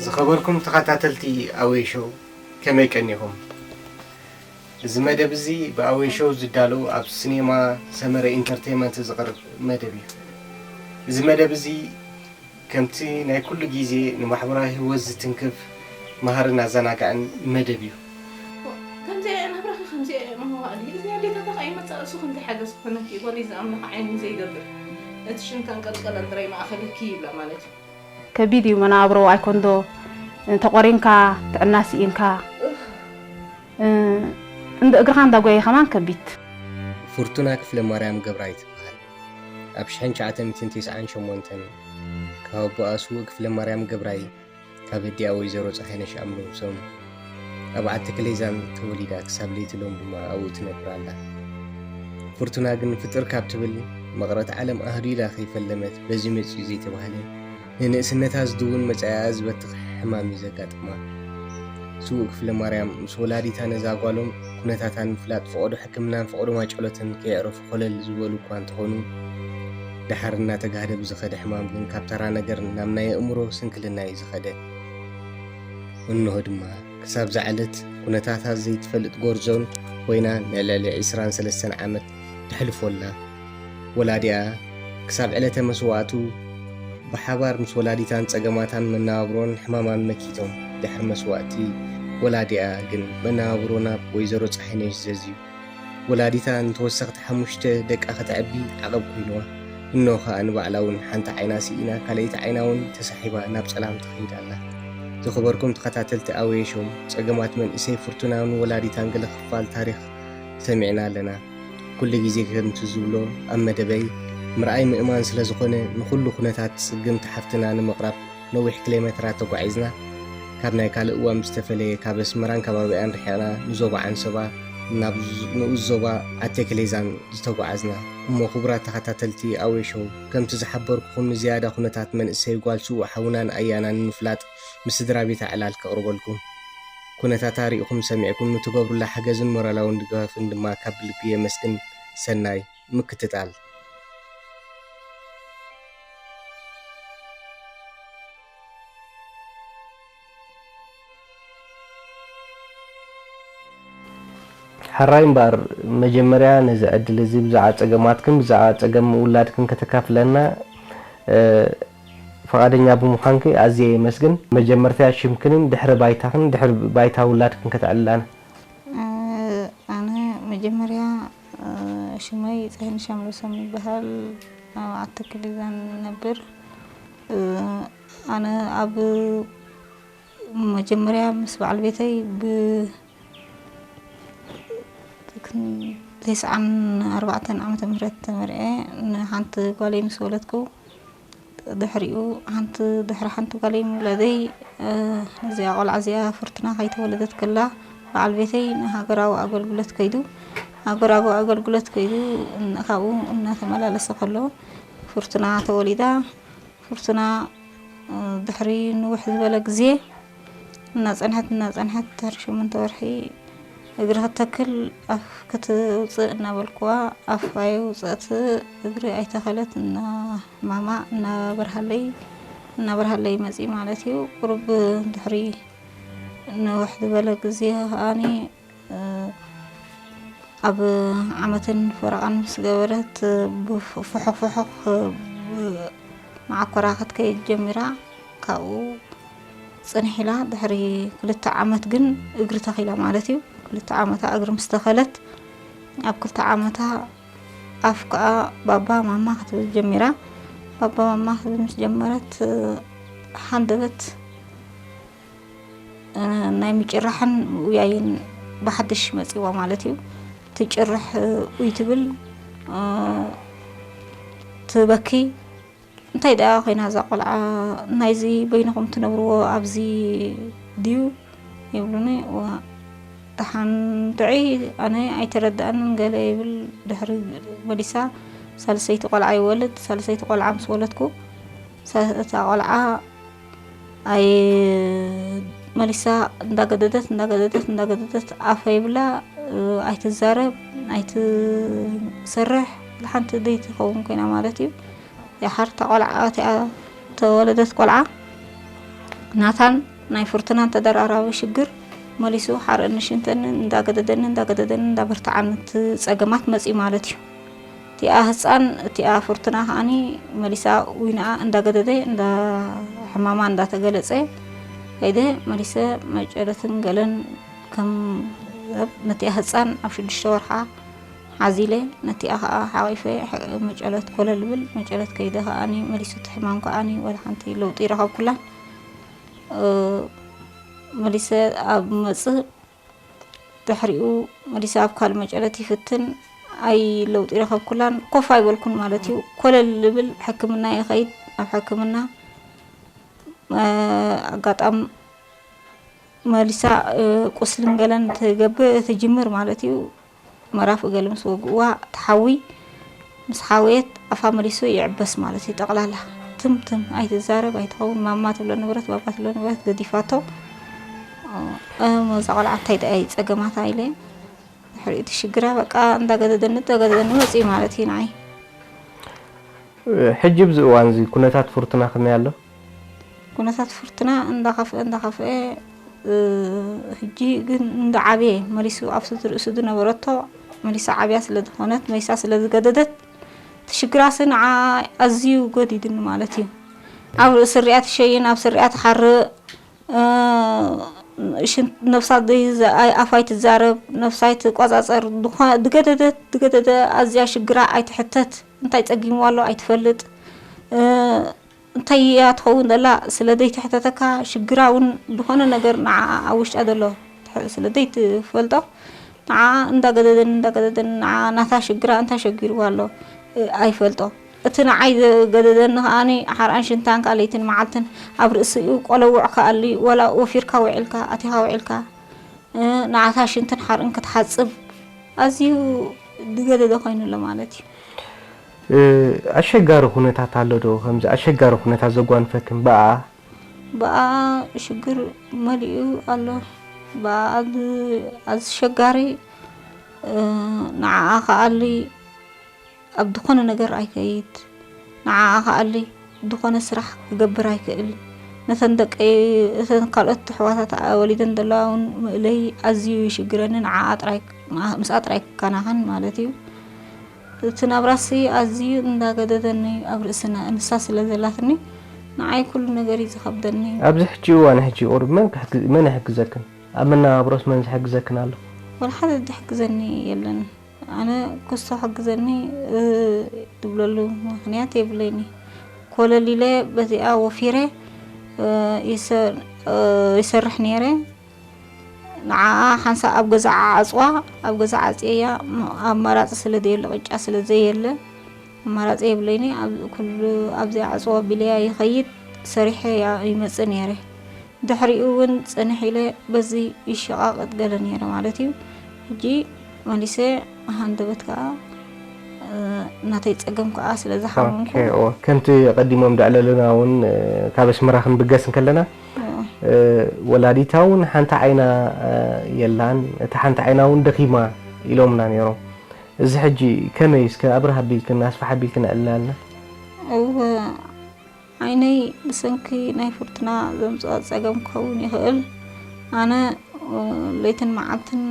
ዝኸበርኩም ተኸታተልቲ ኣዌ ሾው፣ ከመይ ቀኒኹም? እዚ መደብ እዚ ብኣዌ ሾው ዝዳሎ ኣብ ሲኔማ ሰመረ ኢንተርቴይመንት ዝቐርብ መደብ እዩ። እዚ መደብ እዚ ከምቲ ናይ ኩሉ ግዜ ንማሕበራዊ ህይወት ዝትንክፍ መሃርን ኣዘናጋዕን መደብ እዩ። ከምዚ ናብራኺ ከምዚ መዋእሊ እዚ ኣዴታታ ከኣ ይመጻእ እሱ ከምዚ ሓገዝ ክኾነኪ እዩ ጓለይ ዝኣምኖ ከዓይኒ ዘይገብር እቲ ሽም ከንቀልቀለን ጥራይ ማእኸለኪ ይብላ ማለት እዩ። ከቢድ እዩ መነባብሮ ኣይኮንዶ ተቆሪንካ ጥዕና ስኢንካ እንደ እግርኻ እንዳጎየ ከማን ከቢድ። ፍርቱና ክፍለ ማርያም ገብራይ ትበሃል። ኣብ ሽሕን ትሽዓተ ሚእትን ተስዓን ሸሞንተን ካብ ኣቦኣ ስዉእ ክፍለ ማርያም ገብራይ ካብ ኣዲኣ ወይዘሮ ፀሓይነሽ ኣምሮሶም ኣብ ዓዲ ክሌዛን ተወሊዳ ክሳብ ለይቲ ሎም ድማ ኣብኡ ትነብር ኣላ። ፍርቱና ግን ፍጥር ካብ ትብል መቕረት ዓለም ኣህዱ ኢላ ከይፈለመት በዚ መፂኡ ዘይተባህለ ንንእስነታ ዝድውን መጻኢኣ ዝበትኽ ሕማም እዩ ዘጋጥማ። ስዉእ ክፍለ ማርያም ምስ ወላዲታ ነዛ ጓሎም ኩነታታ ንምፍላጥ ፈቐዶ ሕክምናን ፈቐዶ ማጨሎትን ከየዕረፉ ኮለል ዝበሉ እኳ እንተኾኑ ደሓር እናተጋህደ ብዝኸደ ሕማም ግን ካብ ተራ ነገር ናብ ናይ ኣእምሮ ስንክልና እዩ ዝኸደ። እንሆ ድማ ክሳብ ዝዓለት ኩነታታ ዘይትፈልጥ ጎርዞን ኮይና ንልዕሊ ዕስራን ሰለስተን ዓመት ተሕልፎ ኣላ። ወላዲኣ ክሳብ ዕለተ መስዋእቱ ብሓባር ምስ ወላዲታን ጸገማታን መነባብሮን ሕማማን መኪቶም ድሕሪ መስዋእቲ ወላዲኣ ግን መነባብሮ ናብ ወይዘሮ ጸሓይነሽ ዘዝዩ። ወላዲታ ንተወሰኽቲ ሓሙሽተ ደቃ ከተዕቢ ዓቐብ ኮይንዋ። እኖ ኸኣ ንባዕላ እውን ሓንቲ ዓይና ስኢና ካልኣይቲ ዓይና እውን ተሳሒባ ናብ ጸላም ትኸይድ ኣላ። ዝኸበርኩም ተኸታተልቲ ኣዌ ሾው፣ ጸገማት መንእሰይ ፍርቱናን ወላዲታን ገለ ክፋል ታሪኽ ሰሚዕና ኣለና። ኩሉ ግዜ ከምቲ ዝብሎ ኣብ መደበይ ምርኣይ ምእማን ስለ ዝኾነ ንኹሉ ኩነታት ጽግምቲ ሓፍትና ንምቕራብ ነዊሕ ኪሎሜትራት ተጓዒዝና። ካብ ናይ ካልእ እዋን ብዝተፈለየ ካብ ኣስመራን ከባቢኣን ርሒቕና ንዞባ ዓንሰባ ናብ ንኡስ ዞባ ዓቴክሌዛን ዝተጓዓዝና። እሞ ክቡራት ተኸታተልቲ ኣዌ ሾው ከምቲ ዝሓበርኩኹም ንዝያዳ ኩነታት መንእሰይ ጓል ስዉእ ሓውናን ኣያናን ንምፍላጥ ምስ ስድራ ቤታ ዕላል ከቕርበልኩም። ኩነታታ ሪኢኹም ሰሚዕኩም ንትገብሩላ ሓገዝን ሞራላውን ድጋፍን ድማ ካብ ልቢ የመስግን። ሰናይ ምክትታል። ሕራይ እምበኣር መጀመርያ ነዚ ዕድል እዚ ብዛዕባ ጸገማትክን ብዛዕባ ጸገም ውላድክን ከተካፍለና ፍቓደኛ ብምዃንኪ ኣዝየ የመስግን። መጀመርታ ሽምክንን ድሕሪ ባይታኽን ድሕሪ ባይታ ውላድክን ከተዕልላና። ኣነ መጀመርያ ሽመይ ጸህን ሻምሎሶም ይበሃል። ኣብ ዓዲ ክሊዛን ነብር። ኣነ ኣብ መጀመርያ ምስ በዓል ቤተይ ብ ተስዓን ኣርባዕተን ዓመተ ምህረት ተመርዐ። ንሓንቲ ጓለይ ምስ ወለድኩ ድሕሪኡ ሓንቲ ድሕሪ ሓንቲ ጓለይ ምውላደይ እዚኣ ቆልዓ እዚኣ ፍርቱና ከይተወለደት ከላ በዓል ቤተይ ንሃገራዊ ኣገልግሎት ከይዱ ሃገራዊ ኣገልግሎት ከይዱ ካብኡ እናተመላለሰ ከሎ ፍርቱና ተወሊዳ። ፍርቱና ድሕሪ ንውሕ ዝበለ ግዜ እናጸንሐት እናጸንሐት ድሕሪ ሸሞንተ ወርሒ እግሪ ክትተክል ኣፍ ክትውጽእ እናበልኩዋ ኣፍ ኣይውጽእት እግሪ ኣይተኸለት እና ማማ እናበርሃለይ እናበርሃለይ መጺ ማለት እዩ። ቁሩብ ድሕሪ ንውሕ ዝበለ ግዜ ከኣኒ ኣብ ዓመትን ፈረቓን ምስ ገበረት ብፍሑኽ ፍሑኽ መዓኮራ ክትከይድ ጀሚራ። ካብኡ ጽንሕ ኢላ ድሕሪ ክልተ ዓመት ግን እግሪ ተኺላ ማለት እዩ። ክልተ ዓመታ እግሪ ምስ ተኸለት ኣብ ክልተ ዓመታ ኣፍ ከኣ ባባ ማማ ክትብል ጀሚራ። ባባ ማማ ክትብል ምስ ጀመረት ሃንደበት ናይ ምጭራሕን ውያይን ብሓድሽ መጺዋ ማለት እዩ። ትጭርሕ ውይ ትብል ትበኪ እንታይ ደኣ ኮይና እዛ ቆልዓ ናይዚ በይንኹም ትነብርዎ ኣብዚ ድዩ ይብሉኒ። እዋ ደሓን ጥዑይ ኣነ ኣይተረድኣንን ገለ ይብል። ድሕሪ መሊሳ ሳልሰይቲ ቆልዓ ይወልድ። ሳልሰይቲ ቆልዓ ምስ ወለድኩ እታ ቆልዓ ኣይ መሊሳ እንዳገደደት እንዳገደደት እንዳገደደት ኣፍ ኣይብላ ኣይትዛረብ ኣይትሰርሕ ሓንቲ ዘይትኸውን ኮይና ማለት እዩ። ያሓር እታ ቆልዓ እቲኣ ተወለደት ቆልዓ ናታን ናይ ፍርቱናን ተደራራቢ ሽግር መሊሱ ሓርእን ሽንተንን እንዳገደደኒ እንዳገደደኒ እንዳበርትዓኒ እቲ ጸገማት መጺኡ ማለት እዩ። እቲኣ ህጻን እቲኣ ፍርቱና ከኣኒ መሊሳ ዊንኣ እንዳገደደ እንዳ ሕማማ እንዳተገለጸ ከይደ መሊሰ መጨረትን ገለን ከም ሰብ ነቲኣ ህጻን ኣብ ሽዱሽተ ወርሓ ሓዚለ ነቲኣ ከኣ ሓቒፈ መጨረት ኮለል ብል መጨረት ከይደ ከኣኒ መሊሱ እቲ ሕማም ከኣኒ ወላ ሓንቲ ለውጢ ይረኸብኩላን። መሊሰ ኣብ መጽእ ድሕሪኡ መሊሰ ኣብ ካልእ መጨረት ይፍትን ኣይ ለውጢ ረኸብኩላን ኮፍ ኣይበልኩን ማለት እዩ። ኮለል ልብል ሕክምና ይኸይድ ኣብ ሕክምና ኣጋጣም መሊሳ ቁስልን ገለን ትገብእ ትጅምር ማለት እዩ። መራፍ እገል ምስ ወግእዋ ትሓዊ ምስ ሓወየት ኣፋ መሊሱ ይዕበስ ማለት እዩ። ጠቕላላ ትም ትም ኣይትዛረብ ኣይትኸውን ማማ ትብሎ ንብረት ባባ ትብሎ ንብረት ገዲፋቶ። እሞ እዛ ቆልዓ እንታይ ደኣ እዩ ጸገማታ ኢለ ድሕሪኡ እቲ ሽግራ በቃ እንዳገደደኒ እንዳገደደኒ መጽኡ ማለት እዩ ንዓይ። ሕጂ ኣብዚ እዋን እዚ ኩነታት ፍርቱና ከመይ ኣሎ? ኩነታት ፍርቱና እንዳኸፍአ እንዳኸፍአ ሕጂ ግን እንዳዓበየ መሊሱ ኣብ ስድ ርእሱ ዝነበረቶ መሊሳ ዓብያ ስለ ዝኾነት መሊሳ ስለ ዝገደደት እቲ ሽግራሲ ንዓ ኣዝዩ ጎዲድኒ ማለት እዩ። ኣብ ርእሲ ሪኣ ትሸይን ኣብ ስሪኣ ትሓርእ ነብሳ ኣፋይ ትዛረብ ነብሳይ ትቆጻጸር ዝገደደት ዝገደደ ኣዝያ ሽግራ ኣይትሕተት እንታይ ጸጊምዋ ኣሎ ኣይትፈልጥ እንታይ እያ ትኸውን ዘላ ስለ ዘይትሕተተካ ሽግራ እውን ዝኾነ ነገር ንዓኣ ኣብ ውሽጣ ዘሎ ስለ ዘይትፈልጦ ንዓኣ እንዳገደደን እንዳገደደን ንዓኣ ናታ ሽግራ እንታይ ሸጊርዋ ኣሎ ኣይፈልጦ እቲ ንዓይ ዘገደደኒ ከኣ ሓርኣን ሽንታን ከኣ ለይትን መዓልትን ኣብ ርእሲኡ ቆለውዕ ከኣሊ ወላ ወፊርካ ውዒልካ ኣቲኻ ውዒልካ ንዓታ ሽንትን ሓርእን ክትሓጽብ ኣዝዩ ዝገደደ ኮይኑ ኣሎ ማለት እዩ። ኣሸጋሪ ኩነታት ኣሎ ዶ? ከምዚ ኣሸጋሪ ኩነታት ዘጓንፈክን ብኣ? ብኣ ሽግር መሊኡ ኣሎ። ብኣ ኣሸጋሪ ንዓኣ ከኣሊ ኣብ ዝኾነ ነገር ኣይከይድ። ንዓኣ ከኣሊ ዝኾነ ስራሕ ክገብር ኣይክእል። ነተን ደቀይ እተን ካልኦት ኣሕዋታት ወሊደን ዘለዋ እውን ምእለይ ኣዝዩ ይሽግረኒ። ንዓኣ ጥራይ ምስኣ ጥራይ ክከናኸን ማለት እዩ። እቲ ናብራሲ ኣዝዩ እንዳገደደኒ ኣብ ርእስና እንሳ ስለ ዘላትኒ ንዓይ ኩሉ ነገር እዩ ዝኸብደኒ። ኣብዚ ሕጂ እዋን ሕጂ ቁሩብ መን ክሕግ- መን ይሕግዘክን? ኣብ መነባብሮስ መን ዝሕግዘክን ኣሎ? ወላ ሓደ ዝሕግዘኒ የለን። ኣነ ክስቶ ሕግዘኒ ዝብለሉ ምኽንያት የብለይኒ። ኮለል ኢለ በዚኣ ወፊረ ይሰርሕ ነይረ። ንዓኣ ሓንሳእ ኣብ ገዛ ዓዕጽዋ ኣብ ገዛ ዓጽየያ ኣማራጺ ስለ ዘየለ ቅጫ ስለ ዘየለ ኣማራጺ የብለይኒ ኩሉ ኣብዚ ዓጽዋ ኣቢለያ ይኸይድ ሰሪሐ ይመጽእ ነይረ ድሕሪኡ እውን ጽንሕ ኢለ በዚ ይሸቓቕጥ ገለ ነይረ ማለት እዩ ሕጂ መሊሰ ሃንደበት ከዓ ናተይ ፀገም ከዓ ስለ ዝሓመምኩ ከምቲ ቀዲሞም ዘዕለሉና እውን ካብ ኣስመራ ክንብገስ እንከለና ወላዲታ እውን ሓንቲ ዓይና የላን፣ እታ ሓንቲ ዓይና እውን ደኺማ ኢሎምና ነይሮም። እዚ ሕጂ ከመይ እስከ ኣብርህ ኣቢልክን ኣስፍሕ ኣቢልክን ኣዕልላልና። እወ ዓይነይ ብሰንኪ ናይ ፍርቱና ዘምፅኦ ፀገም ክኸውን ይኽእል። ኣነ ለይትን መዓልትን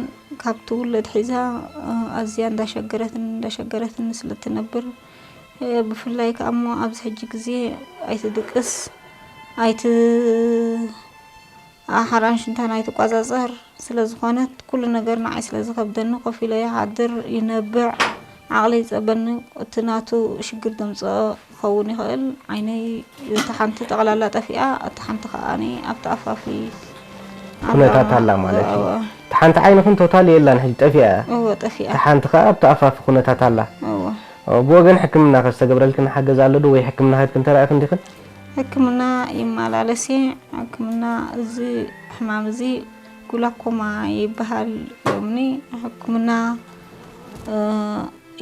ካብ ትውለድ ሒዛ ኣዝያ እንዳሸገረትን እንዳሸገረትን ስለ ትነብር ብፍላይ ከኣ እሞ ኣብዚ ሕጂ ግዜ ኣይትድቅስ ኣይት ኣሓራን ሽንታን ኣይትቋጻጸር ስለ ዝኾነት ኩሉ ነገር ንዓይ ስለ ዝኸብደኒ ኮፍ ኢለ ይሓድር ይነብዕ ዓቕለይ ይጸበኒ እቲ ናቱ ሽግር ዘምጽኦ ክኸውን ይኽእል ዓይነይ እታ ሓንቲ ጠቕላላ ጠፊኣ እታ ሓንቲ ከኣ ኣብቲ ኣፋፊ ኩነታት ኣላ ማለት እዩ። እታ ሓንቲ ዓይንኽን ቶታል የላን ሕጂ ጠፊኣ እያ። እወ ጠፊኣ። እታ ሓንቲ ከኣ ኣብቲ ኣፋፊ ኩነታት ኣላ። እወ። ብወገን ሕክምና ከ ዝተገብረልክን ሓገዝ ኣሎ ዶ ወይ ሕክምና ከድክን ተራእኽን ዲኽን? ሕክምና ይመላለስ እየ። ሕክምና እዚ ሕማም እዚ ግላኮማ ይበሃል ኢሎምኒ። ሕክምና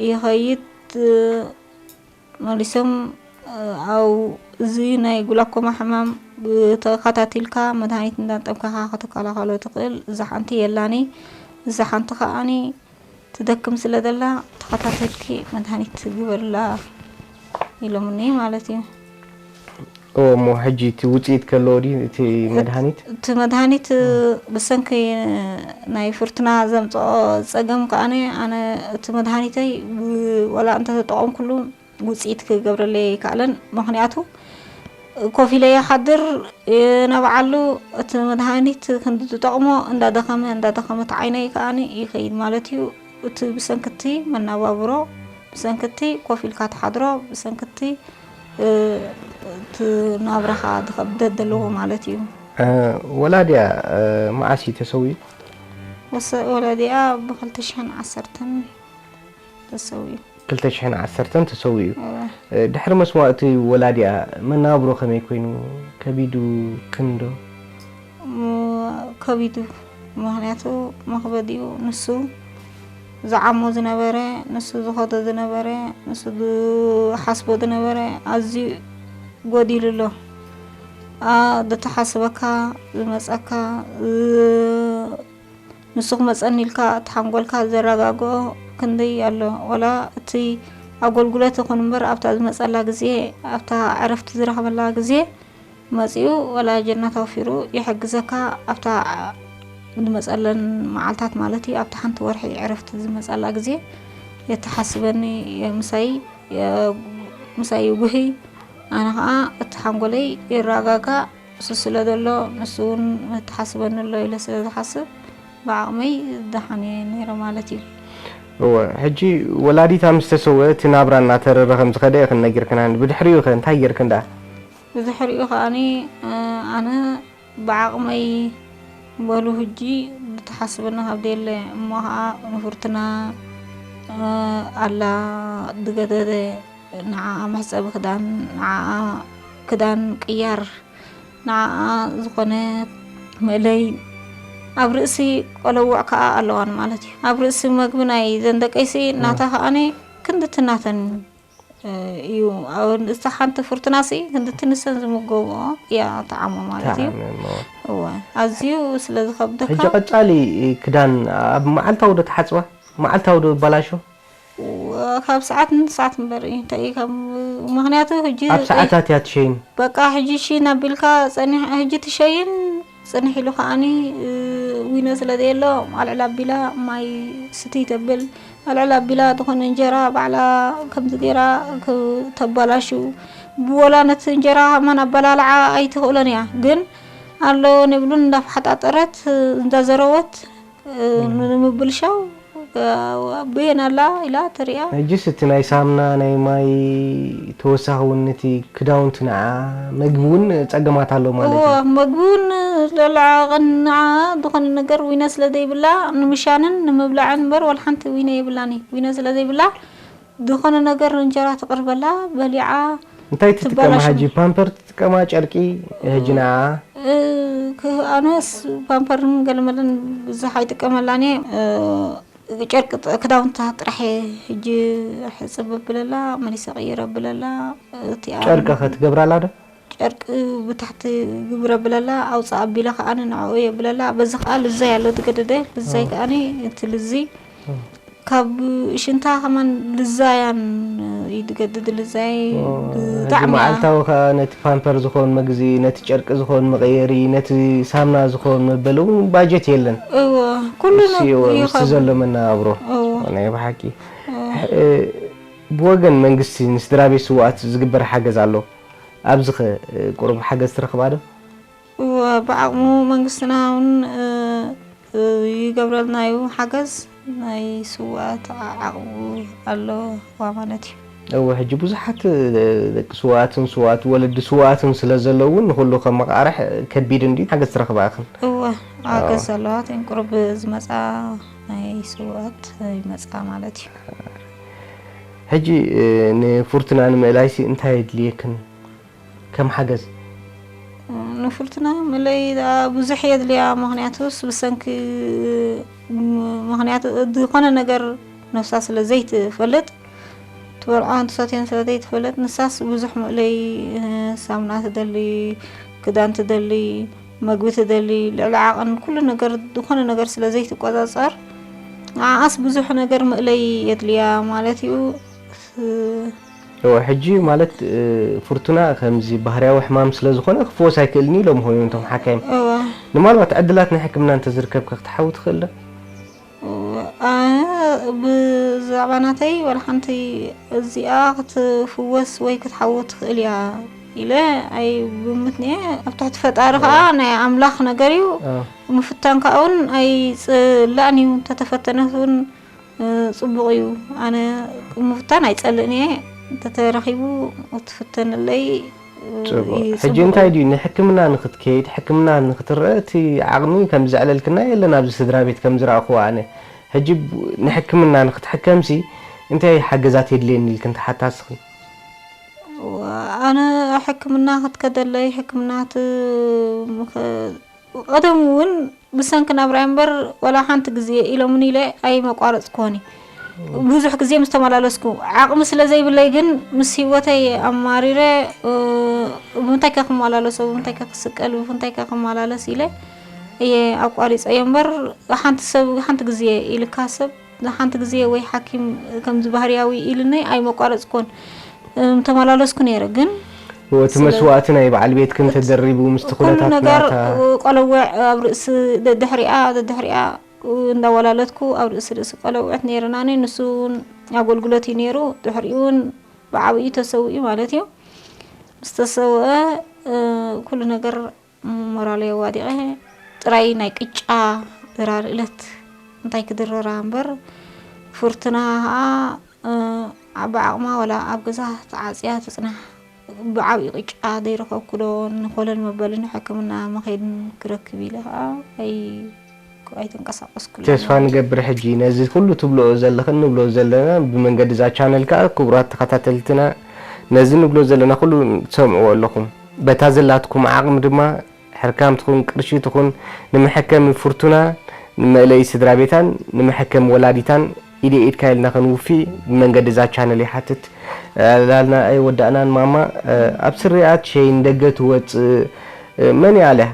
ይኸይድ መሊሶም ኣብ እዚ ናይ ግላኮማ ሕማም ተኸታቲልካ መድሃኒት እንዳጠምካኻ ክትከላኸሎ ትኽእል እዛ ሓንቲ የላኒ እዛ ሓንቲ ከኣኒ ትደክም ስለ ዘላ ተኸታተልኪ መድሃኒት ግበርላ ኢሎምኒ ማለት እዩ። እሞ ሕጂ እቲ ውፅኢት ከለዎ ድዩ እቲ መድሃኒት? እቲ መድሃኒት ብሰንኪ ናይ ፍርትና ዘምፅኦ ፀገም ከኣነ ኣነ እቲ መድሃኒተይ ወላ እንተተጠቐምኩሉ ውፅኢት ክገብረለይ ኣይከኣለን። ምኽንያቱ ኮፍ ኢለ ይሓድር፣ ንባዕሉ እቲ መድሃኒት ክንዲ ዝጠቕሞ እንዳደኸመ እንዳደኸመ እቲ ዓይነይ ከኣ ይኸይድ ማለት እዩ። እቲ ብሰንክቲ መናባብሮ ብሰንክቲ ኮፍ ኢልካ ትሓድሮ ብሰንክቲ እቲ ናብራኻ ዝኸብደት ዘለዎ ማለት እዩ። ወላዲያ መዓስ እዩ ተሰዊኡ? ወላዲያ ብክልተ ሽሕን ዓሰርተን ተሰዊኡ። ክልተ ሽሕን ዓሰርተን ተሰዊኡ። ድሕሪ መስዋእቲ ወላዲኣ መነባብሮ ከመይ ኮይኑ? ከቢዱ ክንዶ? ከቢዱ። ምኽንያቱ መኽበዲኡ ንሱ ዝዓሞ ዝነበረ፣ ንሱ ዝኸዶ ዝነበረ፣ ንሱ ዝሓስቦ ዝነበረ ኣዝዩ ጎዲሉ ኣሎ። ኣ- ዝተሓስበካ ዝመፀካ ዝ- ንሱ ክመፀኒ ኢልካ እቲ ሓንጎልካ ዘረጋግኦ ክንደይ ኣሎ። ወላ እቲ ኣገልግሎት ይኹን እምበር ኣብታ ዝመፀላ ግዜ ኣብታ ዕረፍቲ ዝረኽበላ ግዜ መፂኡ ወላ ጀናት ኣውፊሩ ይሕግዘካ ኣብታ ዝመፀለን መዓልታት ማለት እዩ። ኣብታ ሓንቲ ወርሒ ዕረፍቲ ዝመፀላ ግዜ የተሓስበኒ ምሳይ ምሳይ ይጉሂ ኣነ ከዓ እቲ ሓንጎለይ ይረጋጋእ። እሱ ስለ ዘሎ ንሱ እውን መተሓስበኒ ኣሎ ኢለ ስለ ዝሓስብ ብዓቕመይ ደሓን እየ ነይረ ማለት እዩ። እወ ሕጂ ወላዲታ ምስ ተሰወ እቲ ናብራ እናተረረ ከም ዝኸደ ኢኽን ነጊርክናኒ። ብድሕሪኡ ኸ እንታይ ጌርክን ደኣ? ብድሕሪኡ ከኣኒ ኣነ ብዓቕመይ በሉ ህጂ ብተሓስበኒ ካብ ደየለ እሞ ኸዓ ንፍርትና ኣላ ዝገደደ ንዓኣ መሕፀቢ ክዳን ንዓኣ ክዳን ቅያር ንዓኣ ዝኾነ መእለይ ኣብ ርእሲ ቆለውዕ ከዓ ኣለዋን ማለት እዩ። ኣብ ርእሲ መግቢ ናይ ዘን ደቀይሲ ናታ ከዓኒ ክንድቲ ናተን እዩ። እዛ ሓንቲ ፍርትናሲ ክንድቲ ንሰን ዝምገብኦ እያ ተዓሞ ማለት እዩ። ተዓመ እሞ። እወ ኣዝዩ ስለ ዝኸብደካ ሕጂ ቀጻሊ ክዳን ኣብ መዓልታዊ ዶ ትሓጽባ? መዓልታዊ ዶ ይበላሾ? ካብ ሰዓት ንሰዓት እምበር እዩ እንታይ እዩ ካብ ምክንያቱ ሕጂ ኣብ ሰዓታት እያ ትሸይን። በቃ ሕጂ ሽን ኣቢልካ ጸኒሕ ሕጂ ትሸይን ጽንሕ ኢሉ ከዓኒ ዊነ ስለ ዘየሎ ኣልዕል ኣቢላ ማይ ስትይ ተብል ኣልዕል ኣቢላ ዝኾነ እንጀራ ባዕላ ከምዚ ገይራ ተባላሹ ብወላ ነቲ እንጀራ ከማን ኣበላልዓ ኣይትኽእሎን እያ ግን ኣሎ ንብሉን እንዳፈሓጣጠረት እንዳዘረወት ንምብልሻው ኣቦየን ኣላ ኢላ ተሪኣ። ሕጅስ እቲ ናይ ሳምና ናይ ማይ ተወሳኺ እውን ነቲ ክዳውንቲ ንዓ መግቢ እውን ፀገማት ኣሎ ማለት እዎ እዩ። መግቢ እውን ለለዓቐን ንዓ ዝኾነ ነገር ዊነ ስለ ዘይብላ ንምሻንን ንምብላዕን እምበር ዋላ ሓንቲ ዊነ የብላን እዩ። ዊነ ስለ ዘይብላ ዝኾነ ነገር እንጀራ ትቕርበላ በሊዓ እንታይ ትጥቀማ ትባላሾ። ሕጂ ፓምፐር ትጥቀማ ጨርቂ ሕጂ ንዓ እ፣ ክ- ኣነስ ፓምፐርን ገለመለን ብዙሕ ኣይጥቀመላን እየ። እ፣ ጨርቂ ጥ- ክዳውንታ ጥራሕ እየ ሕጂ ሕፅብ ኣብለላ መሊሰ ቀይር ኣብለላ። እቲኣ ጨርቂ ከ ትገብራላ ዶ? ጨርቂ ብታሕቲ ግብረ ብለላ ኣውፃእ ኣቢለ ከዓ ንዕኡ የብለላ በዚ ከዓ ልዛይ ኣሎ ዝገደደ ልዛይ ከዓ እቲ ልዚ ካብ ሽንታ ከማን ልዛያን እዩ ዝገድድ ልዛይ ብጣዕሚ እያ። መዓልታዊ ከዓ ነቲ ፓምፐር ዝኸውን መግዚ ነቲ ጨርቂ ዝኸውን መቀየሪ ነቲ ሳምና ዝኸውን መበሊ እውን ባጀት የለን እዎ ኩሉ እሱ እዩ ምስቲ ይኸብድ ዘሎ መነባብሮ እዎ ናይ ብሓቂ እ፣ ብወገን መንግስቲ ንስድራ ቤት ስውኣት ዝግበር ሓገዝ ኣሎ? ኣብዚ ኸ ቁሩብ ሓገዝ ትረኽባ ዶ? እወ፣ ብዓቕሙ መንግስትና እውን ይገብረልና እዩ ሓገዝ። ናይ ስውኣት ዓቕቡ ኣለዋ ማለት እዩ። እወ፣ ሕጂ ብዙሓት ደቂ ስውኣትን ስውኣት ወለዲ ስውኣትን ስለ ዘለዉ እውን ንኹሉ ከመቓርሕ ከቢድ እንድዩ። ሓገዝ ትረኽባ ኢኽን? እወ፣ ሓገዝ ኣለዋ። እተን ቁሩብ ዝመፃ ናይ ስውኣት ይመፃ ማለት እዩ። ሕጂ ንፉርትና ንምእላይሲ እንታይ የድልየክን? ከም ሓገዝ? ንፉርትና ምእለይ ብዙሕ የድልያ ምክንያቱስ ብሰንኪ ምክንያቱ ዝኾነ ነገር ነብሳ ስለ ዘይትፈልጥ ትበልዖን ትሰትዮን ስለ ዘይትፈልጥ ንሳስ ብዙሕ ምእለይ ሳምና ትደሊ ክዳን ትደሊ መግቢ ትደሊ ልዕሊ ዓቐን ኩሉ ነገር ዝኾነ ነገር ስለ ዘይትቆፃፀር ንዓኣስ ብዙሕ ነገር ምእለይ የድልያ ማለት እዩ። እወ፣ ሕጂ ማለት፣ እ፣ ፍርቱና ከምዚ ባህርያዊ ሕማም ስለ ዝኾነ ክፍወስ ኣይክእልን ኢሎም ይኾኑ እቶም ሓካይም። እወ። ንማልባት ዕድላት ናይ ሕክምና እንተዝርከብከ ክትሓዊ ትኽእል ዶ? ኣነ ብዛዕባ ናተይ ዋላ ሓንቲ እዚኣ ክትፍወስ ወይ ክትሓዊ ትኽእል እያ ኢለ ኣይግምትን እየ። ኣብ ትሕቲ ፈጣሪ ከዓ ናይ ኣምላኽ ነገር እዩ። እ፣ ምፍታን ከዓ እውን ኣይፅላእን እዩ። እንተተፈተነት እውን፣ እ፣ ፅቡቕ እዩ። ኣነ ምፍታን ኣይፀልእን እየ። እንተተረኺቡ ትፍተነለይ፣ እ፣ ጽቡቕ። እዩ ሕጂ ፅቡቕ እንታይ እዩ። ድዩ ንሕክምና ንኽትከይድ፣ ሕክምና ንኽትረአ እቲ ዓቕሚ ከም ዘዕለልክና የለን ኣብዚ ስድራ ቤት ከም ዝረኣኹዎ ኣነ። ሕጂ ብ-፣ ንሕክምና ንኽትሕከምሲ እንታይ ሓገዛት የድልየኒ ኢልክን ትሓታ እስኺ? ኣነ ሕክምና ክትከደለይ ሕክምና ት-፣ ምኸ-፣ ቀደም እውን ብሰንኪ ናብራይ እምበር ዋላ ሓንቲ ግዜ ኢሎምኒ ኢለ ኣይመቋረፅኩዎን እየ። ብዙሕ ግዜ ምስ ተመላለስኩ ዓቕሚ ስለ ዘይብለይ ግን ምስ ህይወተይ ኣማሪረ፣ እ፣ ብምንታይ ከ ክመላለሶ፣ ብምንታይ ከ ክስቀል፣ ብምንታይ ከ ክመላለስ ኢለ እየ ኣቋሪፀዮ እምበር ሓንቲ ሰብ ሓንቲ ግዜ ኢልካ ሰብ ሓንቲ ግዜ ወይ ሓኪም ከምዚ ባህርያዊ ኢልኒ ኣይመቋረፅኩን። እም፣ ተመላለስኩ ነይረ ግን እቲ ስለ መስዋእቲ ናይ በዓል ቤትክን ተደሪቡ ምስቲ ኩሉ ኩነታት ነገር ናታ ቆለውዕ ኣብ ርእሲ ደድሕሪኣ ደድሕሪኣ እንዳወላለድኩ ኣብ ርእሲ ርእሲ ቆለውዕት ነይርና። ንሱ እውን ኣገልግሎት እዩ ነይሩ። ድሕሪኡ እውን ብዓብዩ ተሰዊኡ ማለት እዩ። ምስ ተሰውአ፣ እ፣ ኩሉ ነገር ሞራለይ ኣዋዲቐ ጥራይ ናይ ቅጫ ድራር እለት እንታይ ክድረራ እምበር ፍርቱና ኸዓ፣ እ፣ ብዓቕማ ዋላ ኣብ ገዛ ተዓፅያ ትፅናሕ። ብዓብዩ ቅጫ ዘይረኸብኩ ዶ ንኮለል መበሊ ንሕክምና መኸይድ ክረክብ ኢለ ኸዓ ኣይ-፣ ኣይተንቀሳቀስኩ። ተስፋ ንገብር። ሕጂ ነዚ ኩሉ ትብልኦ ዘለኽን ንብሎ ዘለና ብመንገዲ እዛ ቻነል ከኣ ክቡራት ተኸታተልትና ነዚ ንብሎ ዘለና ኩሉ ትሰምዕዎ ኣለኹም። በታ ዘላትኩም ዓቕሚ ድማ ሕርካም ትኹን ቅርሺ ትኹን ንመሐከሚ ፍርቱና ንመእለይ ስድራ ቤታን ንመሐከሚ ወላዲታን ኢደ ኢድካ ኢልና ከንውፊ ብመንገዲ እዛ ቻነል ይሓትት። ላልና ኣይወዳእናን ማማ። ኣብ ስርያት ሸይን ደገ ትወፅእ መን እያ ኣልያ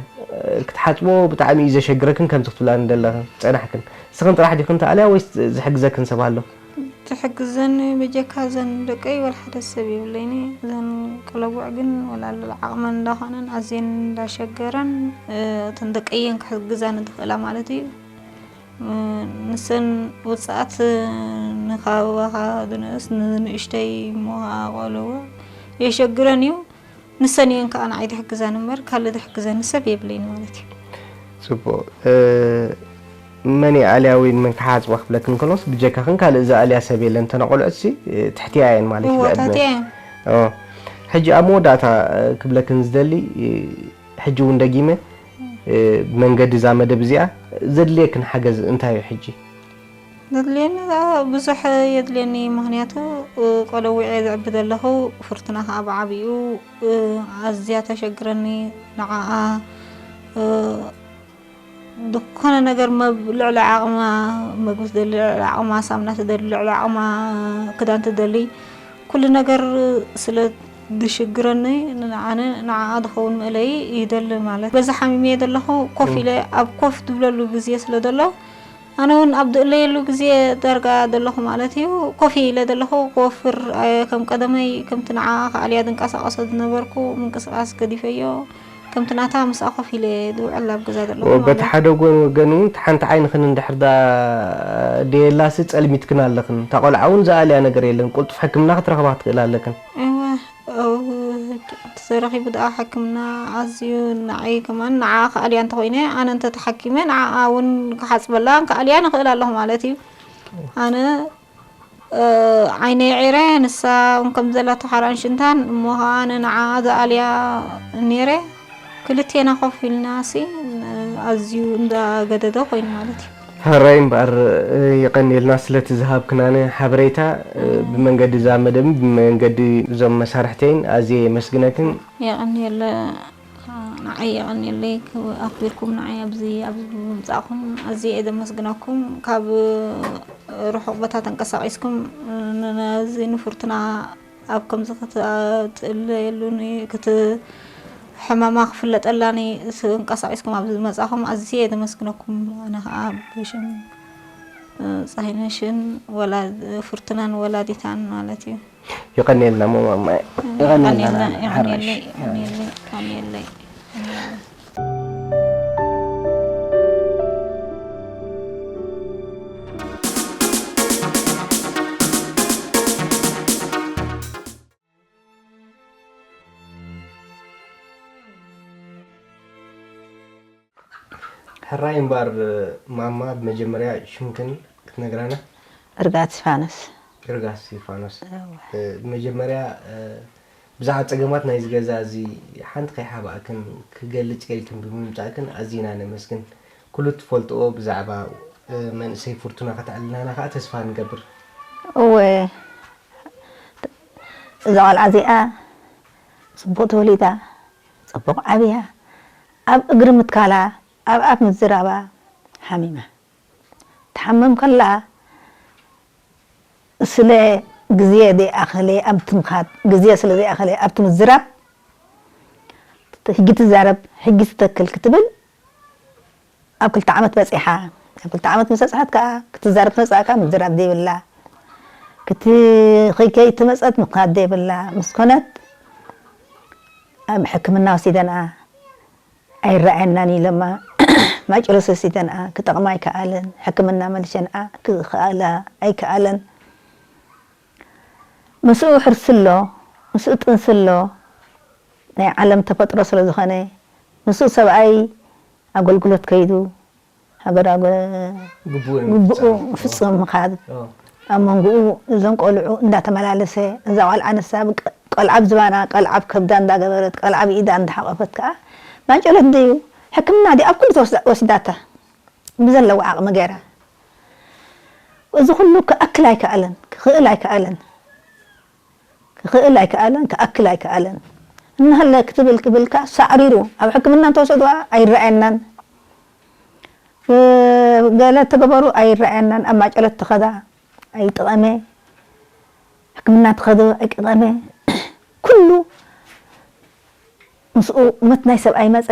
ክትሓፅቦ ብጣዕሚ እዩ ዘሸግረክን ከምዚ ክትብላኒ ዘለኽን ፀናሕክን። ንስኽን ጥራሕ ዲኽን ትኣልያ ወይስ ዝሕግዘክን ሰብ ኣሎ? ትሕግዘኒ በጀካ እዘን ደቀይ ወላ ሓደ ሰብ የብለይኒ። እዘን ቀለቡዕ ግን ወላ ልዕሊ ዓቕመን እንዳኾነን ኣዝየን እንዳሸገረን፣ እ፣ እተን ደቀየን ክሕግዛኒ ዝኽእላ ማለት እዩ። እ፣ ንሰን ውፅኣት ንኻባኻ ዝንእስ ንንእሽተይ እሞ ኸዓ ቆለዋ የሸግረን እዩ። ንሰን እየን ከዓ ንዓይ ዝሕግዛኒ እምበር ካልእ ዝሕግዘኒ ሰብ የብለይን ማለት እዩ። ፅቡቕ። እ፣ መን ይኣልያ ወይ መን ክሓፅባ ክብለክን ከሎስ ብጀካኽን ካልእ ዝኣልያ ሰብ የለን። እተን ቆልዑትሲ፣ እ፣ ትሕትያ እየን ማለት እዩ እወ፣ ብዕድመ። ትሕትያ እየን። ኦ፣ ሕጂ ኣብ መወዳእታ፣ እ፣ ክብለክን ዝደሊ፣ እ፣ ሕጂ እውን ደጊመ፣ እ፣ ብመንገዲ እዛ መደብ እዚኣ ዘድልየክን ሓገዝ እንታይ እዩ ሕጂ? ዘድልየኒ፣ አ፣ ብዙሕ የድልየኒ። ምኽንያቱ፣ እ፣ ቆለዊዐ ዘዕቢ ዘለኹ ፍርቱና ከዓ ብዓብኡ፣ እ፣ ኣዝያ ተሸግረኒ። ንዓኣ፣ እ፣ ዝኾነ ነገር መብ-፣ ልዕሊ ዓቕማ መግቢ ትደሊ፣ ልዕሊ ዓቕማ ሳምና ትደሊ፣ ልዕሊ ዓቕማ ክዳን ትደሊ፣ ኩሉ ነገር ስለ ዝሽግረኒ፣ ንዓነ፣ ንዓኣ ዝኸውን መእለዪ ይደሊ ማለት። በዚ ሓሚመ ዘለኹ ኮፍ ኢለ ኣብ ኮፍ ትብለሉ ግዜ ስለ ዘሎ፣ ኣነ እውን ኣብ ዝእለየሉ ግዜ ዳርጋ ዘለኹ ማለት እዩ። ኮፍ ኢለ ዘለኹ ክወፍር፣ ኣየ፣ ከም ቀደመይ ከምቲ ንዓኣ ክኣልያ ዝንቀሳቐሶ ዝነበርኩ ምንቅስቓስ ገዲፈዮ። ከምቲ ናታ ምስኣ ኮፍ ኢለ ዝውዕል ኣብ ገዛ ዘለኹ በቲ ማለት እዩ። ሓደ ጎን ወገን እውን ሓንቲ ዓይንኽን እንድሕር ደኣ ደየላሲ ጸልሚትክን ኣለኽን። እታ ቆልዓ እውን ዝኣልያ ነገር የለን። ቁልጡፍ ሕክምና ክትረኽባ ክትኽእል ኣለክን። እወ፣ እው፣ ተረኺቡ ደኣ ሕክምና ኣዝዩ ንዓይ ከማን ንዓ ክኣልያ እንተኾይነ፣ ኣነ እንተተሓኪመ ንዓኣ እውን ክሓጽበላ ክኣልያ ንኽእል ኣለኹ ማለት እዩ። ኣነ፣ እ፣ ዓይነይ ዒረ፣ ንሳ እውን ከም ዘላ ተሓራን ሽንታን፣ እሞ ኸዓ ኣነ ንዓኣ ዝኣልያ ነይረ። ክልቴና ኮፍ ኢልናሲ፣ ኣዝዩ እንዳገደደ ኮይኑ ማለት እዩ። ሕራይ እምበኣር፣ የቐንየልና ስለቲ ዝሃብክናነ ሓበሬታ፣ ብመንገዲ እዛ መደብን ብመንገዲ እዞም መሳርሕተይን ኣዝየ የመስግነክን። የቐንየለ፣ ንዓይ የቐንየለይ፣ ኣኽቢርኩም ንዓይ ኣብዚ፣ ኣብዚ ብምምጻእኩም ኣዝየ እየ ዘመስግነኩም። ካብ ርሑቕ ቦታ ተንቀሳቒስኩም ን-፣ ነዚ ንፍርቱና ኣብ ከምዚ ክትእለየሉ ን-፣ ክት-፣ ሕማማ ክፍለጠላ ን-፣ ተንቀሳቒስኩም ኣብዚ ዝመጻኹም ኣዝየ እየ ዘመስግነኩም። ኣነ ኸኣ ብሽም እ፣ ጸሃይነሽን ወላ-፣ ፍርቱናን ወላዲታን ማለት እዩ። ይቐንየልና እሞ ማማይ። ይቐንየልና። የቐንየልና፣ ሓራሽ። የቐንየለይ፣ የቐንየለይ፣ የቐንየለይ። ሕራይ እምበር ማማ፣ ብመጀመርያ ሽምክን ክትነግራና? እርጋት እስፋኖስ። እርጋስ እስቲፋኖስ። እወ። እ፣ ብመጀመርያ፣ እ፣ ብዛዕባ ጸገማት ናይዚ ገዛ እዚ ሓንቲ ከይሓባእክን ክገልጽ ኢልክን ብምምጻእክን ኣዚና ነመስግን። ኩሉ እትፈልጥዎ ብዛዕባ፣ እ፣ መንእሰይ ፍርቱና ከተዕልልናና ከኣ ተስፋ ንገብር። እወ፣ እዛ ቆልዓ እዚኣ ጽቡቕ ተወሊዳ፣ ጽቡቕ ዓብያ፣ ኣብ እግሪ ምትካላ፣ ኣብ ኣፍ ምዝራባ ሓሚማ። ትሓምም ከላ ስለ ግዜ ዘይኣኸለ ኣብቲ ምኻድ፣ ግዜ ስለ ዘይኣኸለ ኣብቲ ምዝራብ፣ ሕጂ ትዛረብ፣ ሕጂ ትተክል ክትብል ኣብ ክልተ ዓመት በጺሓ። ኣብ ክልተ ዓመት ምስ በጽሐት ከኣ ክትዛረብ ትመጽእ ከኣ ምዝራብ ዘይብላ፣ ክትኸይከይ ትመጸት ምኻድ ዘይብላ ምስ ኮነት ኣብ ሕክምና ወሲደንኣ ኣይረኣየናን ኢለማ። ማጭሎስ ወሲደንኣ ክጠቕማ ኣይከኣለን። ሕክምና መልሸንኣ ክኸኣላ ኣይከኣለን። ምስኡ ሕርሲ ኣሎ፣ ምስኡ ጥንሲ ኣሎ። ናይ ዓለም ተፈጥሮ ስለ ዝኾነ ምስኡ ሰብኣይ ኣገልግሎት ከይዱ ሃገር ኣገ-፣ ግቡእ ግቡኡ ንምፍጻም። ፍጹም ምኻድ ኦ፣ ኣብ መንጎኡ እዞም ቆልዑ እንዳተመላለሰ እዛ ቆልዓ ንሳ ብቀ-፣ ቆልዓ ኣብ ዝባና ቆልዓ ኣብ ከብዳ እንዳገበረት ቆልዓ ኣብ ኢዳ እንዳሓቆፈት ከኣ ማጨለት ድዩ ሕክምና ድዩ ኣብ ኩሉ ተወስዳ-፣ ወሲዳታ ብዘለዋ ዓቕሚ ገይራ እዚ ኩሉ ክኣክል ኣይከኣለን ክኽእል ኣይከኣለን ክኽእል ኣይከኣለን ክኣክል ኣይከኣለን እናሃለ ክትብል ክብልካ ሳዕሪሩ ኣብ ሕክምና እንተወሰድዋ ኣይረኣየናን ገለ ተገበሩ ኣይረኣየናን ኣብ ማጨለት ተኸዳ ኣይጠቐመ ሕክምና ተኸዶ ኣይቀቐመ ኩሉ ምስኡ ሞት ናይ ሰብኣይ መፀ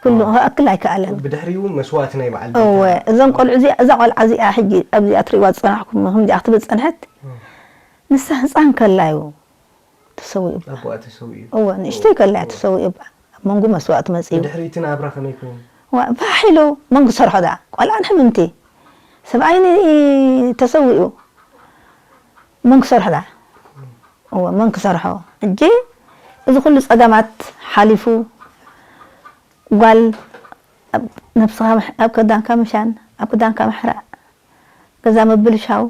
ኩሉ ክኣክል ኣይከኣለን ብድሕሪኡ መስዋእቲ ናይ በዓል እወ እዞም ቆልዑ እዚኣ እዛ ቆልዓ እዚኣ ሕጂ ኣብዚኣ ትሪእዋ ዝፀናሕኩም ከምዚኣ ክትብል ዝፀንሐት ንሳ ህፃን ከላ እዩ ተሰዊኡ ኣቦኣ ተሰዊኡ እወ ንእሽተይ ከላ እያ ተሰዊኡ ኣብ መንጎ መስዋእቲ መፅኡ ብድሕሪ እቲ ናብራ ከመይ ኮይኑ ዋ ባሕ ኢሉ መን ክሰርሖ ደኣ ቆልዓ ንሕምምቲ ሰብኣይኒ ተሰዊኡ መን ክሰርሖ ደኣ እወ መን ክሰርሖ ሕጂ እዚ ኩሉ ፀገማት ሓሊፉ ጓል ኣብ ነብስኻ ምሕ- ኣብ ክዳንካ ምሻን ኣብ ክዳንካ ምሕራእ ገዛ ምብልሻው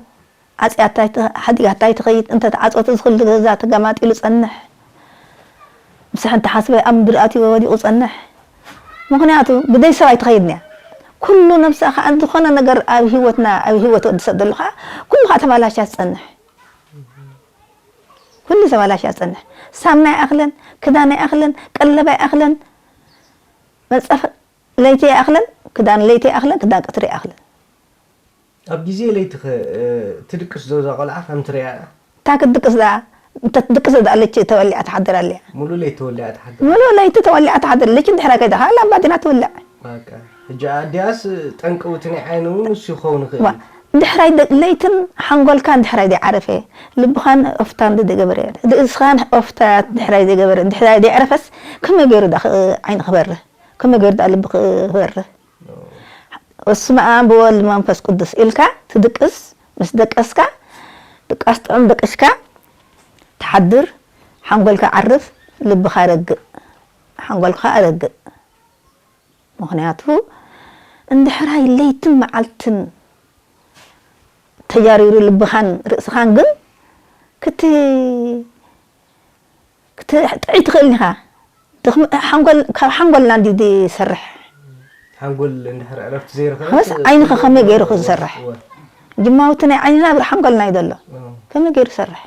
ዓፅያታ ኣይት- ሓዲጋታ ኣይትኸይድ እንተተዓፀወት እዚ ኩሉ ገዛ ተገማጢሉ ፀንሕ ምስ ሓንቲ ሓስበ ኣብ ምድሪ ኣትዩ ወዲቑ ፀንሕ ምኽንያቱ ብደይ ሰብ ኣይትኸይድን እያ ኩሉ ነብሳ ከዓ ዝኾነ ነገር ኣብ ህይወትና ኣብ ህይወት ወዲ ሰብ ዘሎ ከዓ ኩሉ ከዓ ተባላሽያ ትፀንሕ ኩሉ ተባላሽያ ትፀንሕ ሳምና ይኣኽለን ክዳን ይኣኽለን ቀለብ ኣይኣኽለን መፀፍ ለይቲ ይኣኽለን ክዳን ለይቲ ይኣኽለን ክዳን ቀትሪ ይኣኽለን ኣብ ግዜ ለይቲ ኸ እ፣ ትድቅስ ዶ እዛ ቆልዓ ከም ትሪኣ እያ? እታ ክትድቅስ ደኣ እንተ ትድቅስ ደኣ ለይቲ ተወሊዓ ትሓድር ኣላ እያ ሙሉእ ለይቲ ተወሊዓ ትሓድር ሙሉእ ለይቲ ተወሊዓ ትሓድር ለይቲ እንድሕራ ከይዳ ከዓ ላምባ ዲና ትውልዕ በቃ ሕጂ ኣዲኣስ ጠንቂ እቲ ናይ ዓይኒ እውን ንሱ ይኸውን ይኽእል ዋ፣ እዩ። ድሕራይ ደ- ለይትን ሓንጎልካን ድሕራይ ደይዓረፈ ልብኻን ኦፍታን ደይገበረ ርእስኻን ኦፍታ ድሕራይ ዘይገበረ ድሕራይ ደይዓረፈስ ከመይ ገይሩ ዳ ኽ- ዓይኒ ክበርህ ከመይ ገይሩ ዳ ልቢ ክበርህ በስመ ኣብ ብወልድ መንፈስ ቅዱስ ኢልካ ትድቅስ ምስ ደቀስካ ድቃስ ጥዑም ደቂስካ ትሓድር ሓንጎልካ ዓርፍ ልብኻ ረግእ ሓንጎልካ ረግእ ምኽንያቱ እንድሕራይ ለይትን መዓልትን ተጃሪሩ ልብኻን ርእስኻን ግን ክቲ ክትጥዕይ ትኽእል ኢኻ ካብ ሓንጎልና እንዲ ዝሰርሕ ሓንጎል እንድሕር ዕረፍቲ ዘይረኸበ ኸስ ዓይንኻ ከመይ ገይሩ ክዝሰርሕ ጅማውቲ ናይ ዓይንና ብር ሓንጎልና እዩ ዘሎ ከመይ ገይሩ ይሰርሕ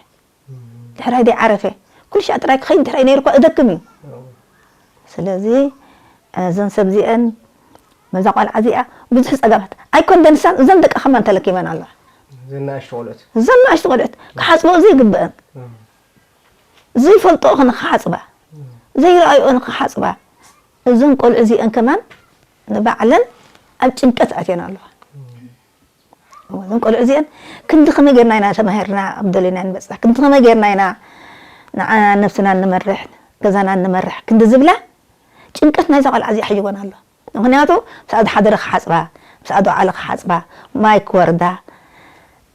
ድሕራይ ደይ ዓረፈ ኩሉ ሻዕ ጥራይ ክኸይድ ድሕራይ ነይሩ እኳ እደክም እዩ ስለዚ እዘን ሰብ እዚአን መዛ ቆልዓ እዚኣ ብዙሕ ፀገማት ኣይኮን ደንሳን እዘን ደቂ ከማን ተለኪመን ኣለዋ ዘናእሽቱ ቆልዑት እዘን ናእሽቱ ቆልዑት ክሓፅበኦ ዘይግበአን ዘይፈልጦ ንክሓፅባ ዘይረኣይኦ ንክሓፅባ እዘን ቆልዑ እዚአን ከማን ንባዕለን ኣብ ጭንቀት ኣትየን ኣለዋ እዞም ቆልዑ እዚኦም ክንዲ ከመይ ጌርና ኢና ተማሂርና ኣብ ደለና ንበፅሕ፣ ክንዲ ከመይ ጌርና ኢና ንዓ ነብስና ንመርሕ፣ ገዛና ንመርሕ፣ ክንዲ ዝብላ ጭንቀት ናይዛ ቆልዓ እዚኣ ሕይወን ኣሎ። ምክንያቱ ምስኣ ዝሓደረ ክሓፅባ፣ ምስኣ ዝወዓለ ክሓፅባ፣ ማይ ክወርዳ፣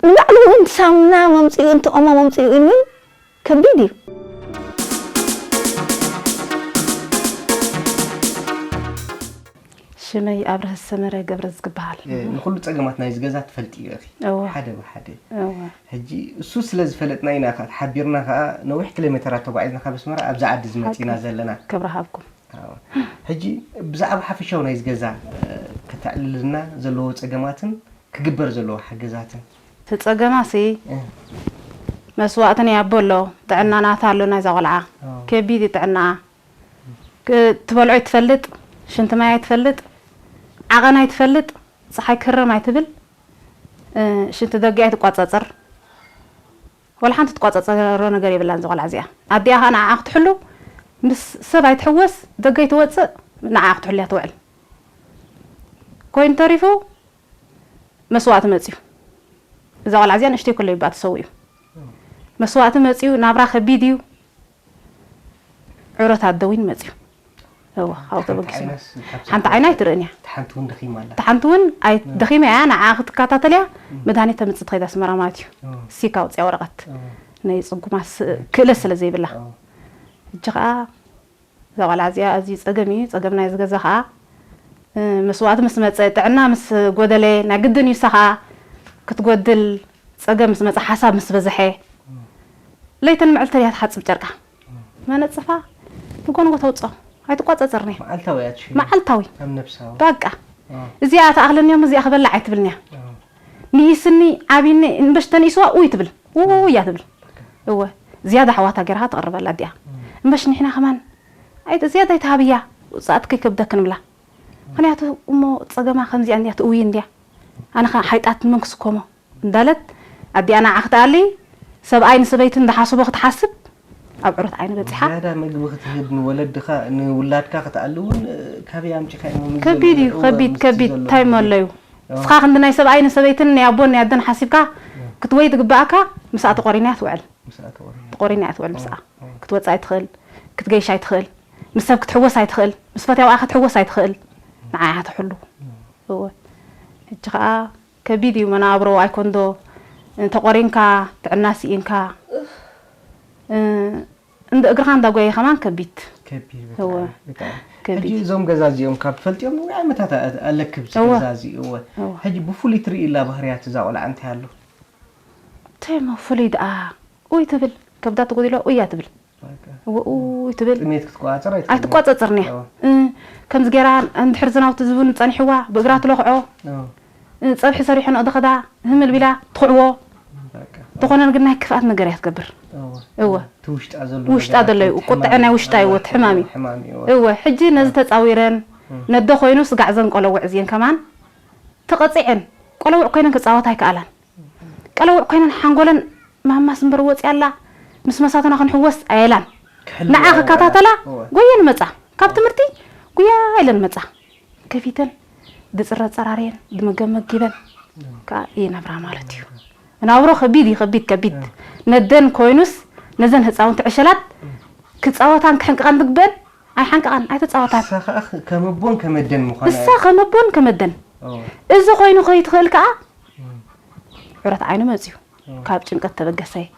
ንባዕሉ እውን ሳሙና መምፅኡ እንተ ኦሞ መምፅኡ እውን ከቢድ እዩ። ሽመይ ኣብርሀ ሰመረ ገብረ ዝግበሃል። ንኩሉ ጸገማት ናይዚ ገዛ ትፈልጥዮ ኢኺ። እወ። ሓደ ብሓደ። እወ። ሕጂ እሱ ስለ ዝፈለጥና ኢና ከኣ ተሓቢርና ከኣ ነዊሕ ኪሎ ሜተራት ተጓዒዝና ካብ ኣስመራ ኣብዚ ዓዲ እዚ መጺና ዘለና። ክብሪ ሃብኩም። ኣዎ። ሕጂ ብዛዕባ ሓፈሻዊ ናይዚ ገዛ፣ እ፣ ከተዕልልና ዘለዎ ጸገማትን ክግበር ዘለዎ ሓገዛትን። እቲ ጸገማሲ እ። መስዋእቲ ናይ ኣቦ ኣሎ፣ ጥዕና ናታ ኣሎ ናይዛ ቆልዓ። ኣዎ። ከቢድ እዩ ጥዕናኣ። ክ-፣ ትበልዖ ኣይትፈልጥ፣ ሽንቲ ማይ ኣይትፈልጥ፣ ዓቐን ኣይትፈልጥ፣ ጸሓይ ክርም ኣይትብል፣ እ፣ ሽንቲ ደገ ኣይትቋጸጽር። ወላ ሓንቲ ትቋጸጸሮ ነገር የብላን እዛ ቆልዓ እዚኣ። ኣዲኣ ኸኣ ንዓኣ ክትሕሉ ምስ ሰብ ኣይትሕወስ፣ ደገ ኣይትወጽእ፣ ንዓኣ ክትሕሉ እያ ትውዕል። ኮይኑ ተሪፉ መስዋእቲ መጽዩ። እዛ ቆልዓ እዚኣ ንእሽተይ ከሎ እዩ ብኣ ተሰዊኡ። መስዋእቲ መጽዩ፣ ናብራ ከቢድ እዩ። ዕረት ኣደ እውን መጽዩ። እወ፣ ካብኡ ሓንቲ ተበጊስና። ዓይናስ ካብ ሓንቲ ዓይና ኣይትርእን እያ። እታ ሓንቲ እውን ደኺማ ኣላ። እታ ሓንቲ እውን ኣይ-፣ እ። ደኺማ እያ፣ ንዓኣ ክትከታተል እያ። እ። መድሃኒት ተምጽእ ትኸይድ ኣስመራ ማለት እዩ። እ። ሲካ ኣውጽያ ወረቐት። እ። ናይ ጽጉማት ስ-፣ እ። ክእለት ስለ ዘይብላ። እ። ሕጂ ኸኣ እዛ ቆልዓ እዚኣ ኣዝዩ ጸገም እዩ፣ ጸገም ናይዚ ገዛ ኸኣ፣ እ፣ መስዋእቲ ምስ መጸ፣ ጥዕና ምስ ጎደለ፣ ናይ ግድን እዩ እሳ ኸኣ ክትጎድል፣ ጸገም ምስ መጸ፣ ሓሳብ ምስ በዝሐ፣ ለይትን መዓልትን እያ ትሓጽብ ጨርቃ። መነጽፋ ንጎንጎ ተውጾ። ኣይትቋጸጸርን እያ። መዓልታዊ እያ ትሽይን። መዓልታዊ። ከም ነብሳዊ። በቃ። እ። እዚኣ ትኣኽለኒ እሞ እዚኣ ክበልዕ ኣይትብልን እያ። እ። ንኢስኒ፣ ዓቢኒ፣ እምበሽ ተንኢስዋ፣ ኡይ ትብል። ኡይ እያ ትብል። በቃ። እወ። ዝያዳ ኣሕዋታ ገይርካ ትቕርበላ እዲኣ። እ። እምበሽ ንሕና ከማን፣ ኣይ፣ ዝያዳ ኣይትሃብያ። ውጻእቲ ከይከብደኪ ንብላ። ምኽንያቱ እሞ ጸገማ ከምዚኣ እንድያ ትእውይ እንድያ። ኣነ ኸ ሓይጣት መን ክስከሞ? እንዳለት ኣዲኣ ንዓ ክትኣሊ፣ ሰብኣይ ንሰበይቲ እንዳሓስቦ ክትሓስብ፣ ኣብ ዕረት ዓይኒ በጺሓ። ዝያዳ ምግቢ ክትህብ ንወለድኻ፣ ንውላድካ ክትኣሊ እውን፣ እ፣ ካበይ ኣምጺኻ እሞ ምስ ከቢድ ዘሎ እዩ፣ እወ፣ ከቢድ፣ ምስቲ ከቢድ። ዘሎ እንታይ እሞ ምግቢ። ኣለዩ? እወ። ንስኻ ክንዲ ናይ ሰብኣይ ንሰበይትን ናይ ኣቦን ናይ ኣደን ሓሲብካ እወ። ክትወይ ዝግብኣካ፣ ምስኣ ተቆሪና እያ ትውዕል። ምስኣ ተቆሪና። ተቆሪና እያ ትውዕል ምስኣ። እወ፣ እወ። ክትወጽእ ኣይትኽእል፣ ክትገይሽ ኣይትኽእል፣ ምስ ሰብ ክትሕወስ ኣይትኽእል፣ ምስ ፈትያውኣ ክትሕወስ ኣይትኽእል። ንዓ እያ ትሕሉ። እወ። እወ። ሕጂ ኸኣ ከቢድ እዩ መነባብሮ ኣይኮንዶ፣ እንተቆሪንካ፣ ጥዕና ስኢንካ፣ እ፣ እንደ እግርኻ እንዳጓየ ከማን ከቢድ። ከቢድ እወ። ብጣዕሚ፣ ብጣዕሚ። ከቢድ። ሕጂ እዞም ገዛ እዚኦም ካብ ትፈልጥዮም ነዊሕ ዓመታት ኣ-፣ ኣለኪ ኣብዚ እወ። ገዛ እዚ፣ እወ። እወ። ሕጂ ብፍሉይ ትርእይላ ባህርያት እዛ ቆልዓ እንታይ ኣሎ? እንታይ እሞ ፍሉይ ደኣ? ኡይ ትብል፣ ከብዳ ተጎዲሎ ኡይ እያ ትብል። በቃ። እወ ኡይ ትብል። ጥሜት ክትቆጻጸር ኣይትኽእልን። ኣይትቆጻጸርን እያ። እወ። እ፣ ከምዚ ገይራ እንድሕር ዝናውቲ ዝብን ጸኒሕዋ፣ ብእግራ ትለኽዖ። እወ። እ፣ ጸብሒ ሰሪሑ ንእዲ ኸዳ፣ ህምል ቢላ ትኹዕዎ። በቃ። ተኾነን ግን ናይ ክፍኣት ነገር እያ ትገብር። እወ። እወ። እቲ ውሽጣ ዘሎ ውሽጣ ነገራት ዘሎ እዩ። እቲ ቁጥዐ ሕማም ናይ እዩ። ውሽጣ እወ፣ እዩ፣ እቲ ሕማም እዩ። ሕማም እዩ። እወ። እወ፣ ሕጂ ነዚ እወ። ተጻዊረን፣ እም። ነደ ኮይኑ ስጋዕ ዘን ቆለውዕ እዚአን ከማን ተቐጺዐን። ቆለውዕ ኮይነን ክጻወታ ኣይከኣላን። ቀለውዕ ኮይነን ሓንጎለን ማማስ እምበር ወፂኣ ኣላ። ምስ መሳቶና ክንሕወስ ኣየላን። ክሕልዋ ንዓ ኣየላን። ክከታተላ እወ። ጎየን መፃ። ካብ ትምህርቲ ጉያ ኢለን መፃ። ከፊተን ድፅረ ፀራርየን ድምገብ መጊበን እወ። ከዓ ይነብራ ማለት እዩ። መናብሮ ከቢድ እዩ፣ ከቢድ፣ ከቢድ። እወ። ነደን ኮይኑስ ነዘን ህፃውንቲ ዕሸላት እወ። ክፃወታን ክሕንቅቐን ዝግበአን ኣይሓንቅቐን፣ ኣይተፃወታን። እሳ ከዓ ከም ኣቦን ከም ኣደን ምዃና እሳ እያ። ከም ኣቦን ከም ኣደን። እወ። እዚ ኮይኑ ከይትኽእል ከዓ እወ። ዕረት ዓይኒ መፅዩ። እወ። ካብ ጭንቀት ተበገሰ፣ እወ።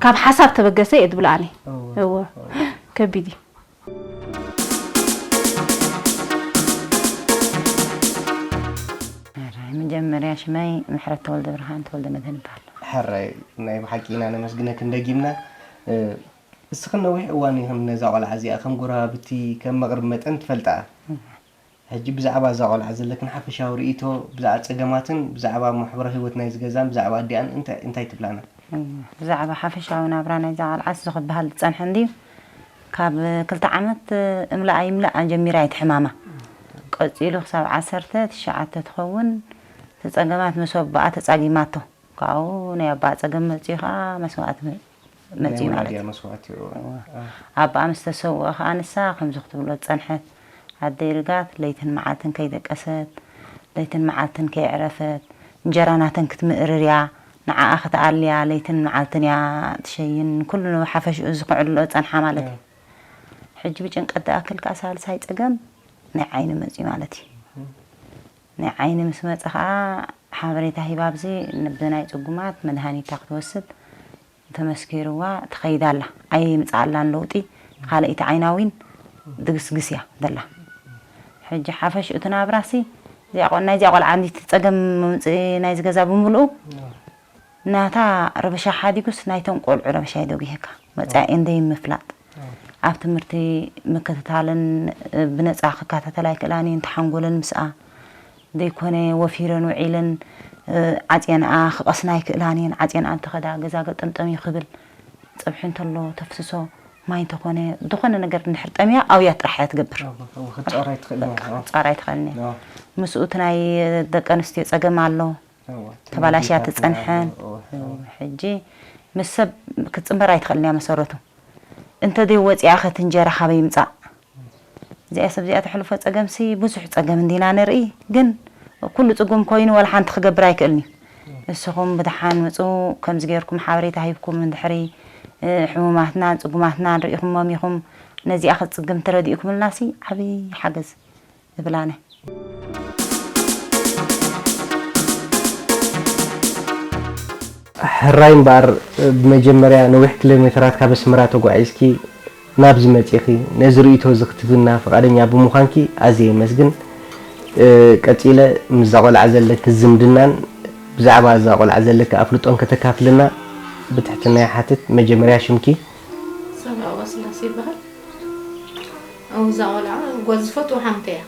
ካብ ሓሳብ ተበገሰ እየ ዝብሎ ኣነ። እወ። እወ። እወ። ከቢድ እዩ። ሕራይ፣ መጀመርያ ሽመይ ምሕረት ተወልደ ብርሃን ተወልደ መድህን ይበሃል። ሕራይ፣ ናይ ብሓቂ ኢና ነመስግነክን ደጊምና። እ፣ እስኽን ነዊሕ እዋን ኢኽን ነዛ ቆልዓ እዚኣ ከም ጎረባብቲ፣ ከም መቕርብ መጠን ትፈልጣ። እወ። ሕጂ ብዛዕባ እዛ ቆልዓ ዘለክን ሓፈሻዊ ርእይቶ፣ ብዛዕባ ጸገማትን ብዛዕባ ማሕበራዊ ህይወት ናይዚ ገዛን ብዛዕባ ኣዲኣን እንታይ፣ እንታይ ትብላና? እም፣ ብዛዕባ ሓፈሻዊ ናብራ ናይዛ ቆልዓስ እዚ ክበሃል ዝጸንሐ እንድዩ። ካብ ክልተ ዓመት እምላኣ ይምላኣ ጀሚራ እያ እቲ ሕማማ። ቀጺሉ ክሳብ ዓሰርተ ትሽዓተ ትኸውን እቲ ጸገማት ምስ ኣቦኣ ተጻጊማቶ። ካብኡ ናይ ኣቦኣ ጸገም መጺኡ ኸኣ መስዋእቲ መ-፣ ናይ መጺኡ ማለት ወላዲኣ እዩ። መስዋእቲ እዩ። እወ። አ። ኣቦኣ ምስ ተሰውአ ኸኣ ንሳ ከምዚ ክትብሎ ዝጸንሐት፣ ኣደይ ርጋት ለይትን መዓልትን ከይደቀሰት፣ ለይትን መዓልትን ከየዕረፈት፣ እንጀራ ናተን ክትምእርር እያ፣ ንዓኣ ክትኣልያ ለይትን መዓልትን እያ ትሸይን፣ ኩሉ ሓፈሽኡ ዝኽዕልሎ ዝጸንሓ ማለት እዩ። ሕጂ ብጭንቀት ዝኣክል ከኣ ሳልሳይ ጸገም ናይ ዓይኒ መጺኡ ማለት እዩ። ናይ ዓይኒ ምስ መጸ ከኣ ሓበሬታ ሂባ ኣብዚ ን-፣ ብናይ ጽጉማት መድሃኒታ ክትወስድ ተመስኪርዋ ትኸይድ ኣላ። ኣይምጽኣላን ለውጢ፣ ካልኣይቲ ዓይና እውን ድግስግስ እያ ዘላ። ሕጂ ሓፈሽ እቲ ናብራሲ እዚኣ ቆ-፣ ናይዚኣ ቆልዓ እንዲቲ ጸገም ምምጽእ ናይዚ ገዛ ብምልኡ ናታ ረበሻ ሓዲጉስ ናይቶም ቆልዑ ረበሻ ይደጉ ይሄካ። መጻኢኤን ደይምፍላጥ። ኣብ ትምህርቲ ምክትታልን ብነጻ ክከታተላ ኣይክእላን እየን። ተሓንጎለን ምስኣ ዘይኮነ ወፊረን ውዒለን፣ እ፣ ዓጽየንኣ ክቐስና ኣይክእላን እየን። ዓጽየንኣ እንተኸዳ ገዛ ገጠምጠም እዩ ክብል፣ ጸብሒ እንተሎ ተፍስሶ፣ ማይ እንተኾነ ዝኾነ ነገር እንድሕር ጠምያ ኣውያ ጥራሕ እያ ትገብር። ክትጻወር ኣይትኽእልን እያ። ክትጻወር ኣይትኽእልን እያ። ምስኡ እቲ ናይ ደቂ ኣንስትዮ ጸገም ኣሎ። ተባላሽያ ትጸንሐን። ሕጂ ምስ ሰብ ክትጽንበር ኣይትኽእልን እያ መሰረቱ። እንተ ደይ ወጺኣ ኸቲ እንጀራ ካበይ ይምጻእ? እዚኣ ሰብ እዚኣ ተሕልፎ ጸገምሲ ብዙሕ ጸገም እንዲና ንርኢ፣ ግን ኩሉ ጽጉም ኮይኑ ወላ ሓንቲ ክገብር ኣይክእልን እዩ። ንስኹም ብደሓን ምጹ፣ ከምዚ ጌርኩም ሓበሬታ ሂብኩም እንድሕሪ፣ እ፣ ሕሙማትናን ጽጉማትናን ርኢኹሞም ኢኹም፣ ነዚኣ ኸጽግም ተረዲእኩምልናሲ ዓብዪ ሓገዝ እብል ኣነ። ሕራይ እምበኣር፣ ብመጀመርያ ነዊሕ ኪሎ ሜትራት ካብ ኣስመራ ተጓዒዝኪ ናብዚ መጺኺ፣ ነዚ ርእይቶ እዚ ክትብና ፍቓደኛ ብምዃንኪ ኣዝየ የመስግን። እ፣ ቀጺለ ምስዛ ቆልዓ ዘለኪ ዝምድናን ብዛዕባ እዛ ቆልዓ ዘለኪ ኣፍልጦን ከተካፍልና ብትሕትና ይሓትት። መጀመርያ ሽምኪ? ሳባ ኣዋስላሴ ይበሃል። ኣው፣ እዛ ቆልዓ ጓል ዝፈትዋ ሓምተ እያ።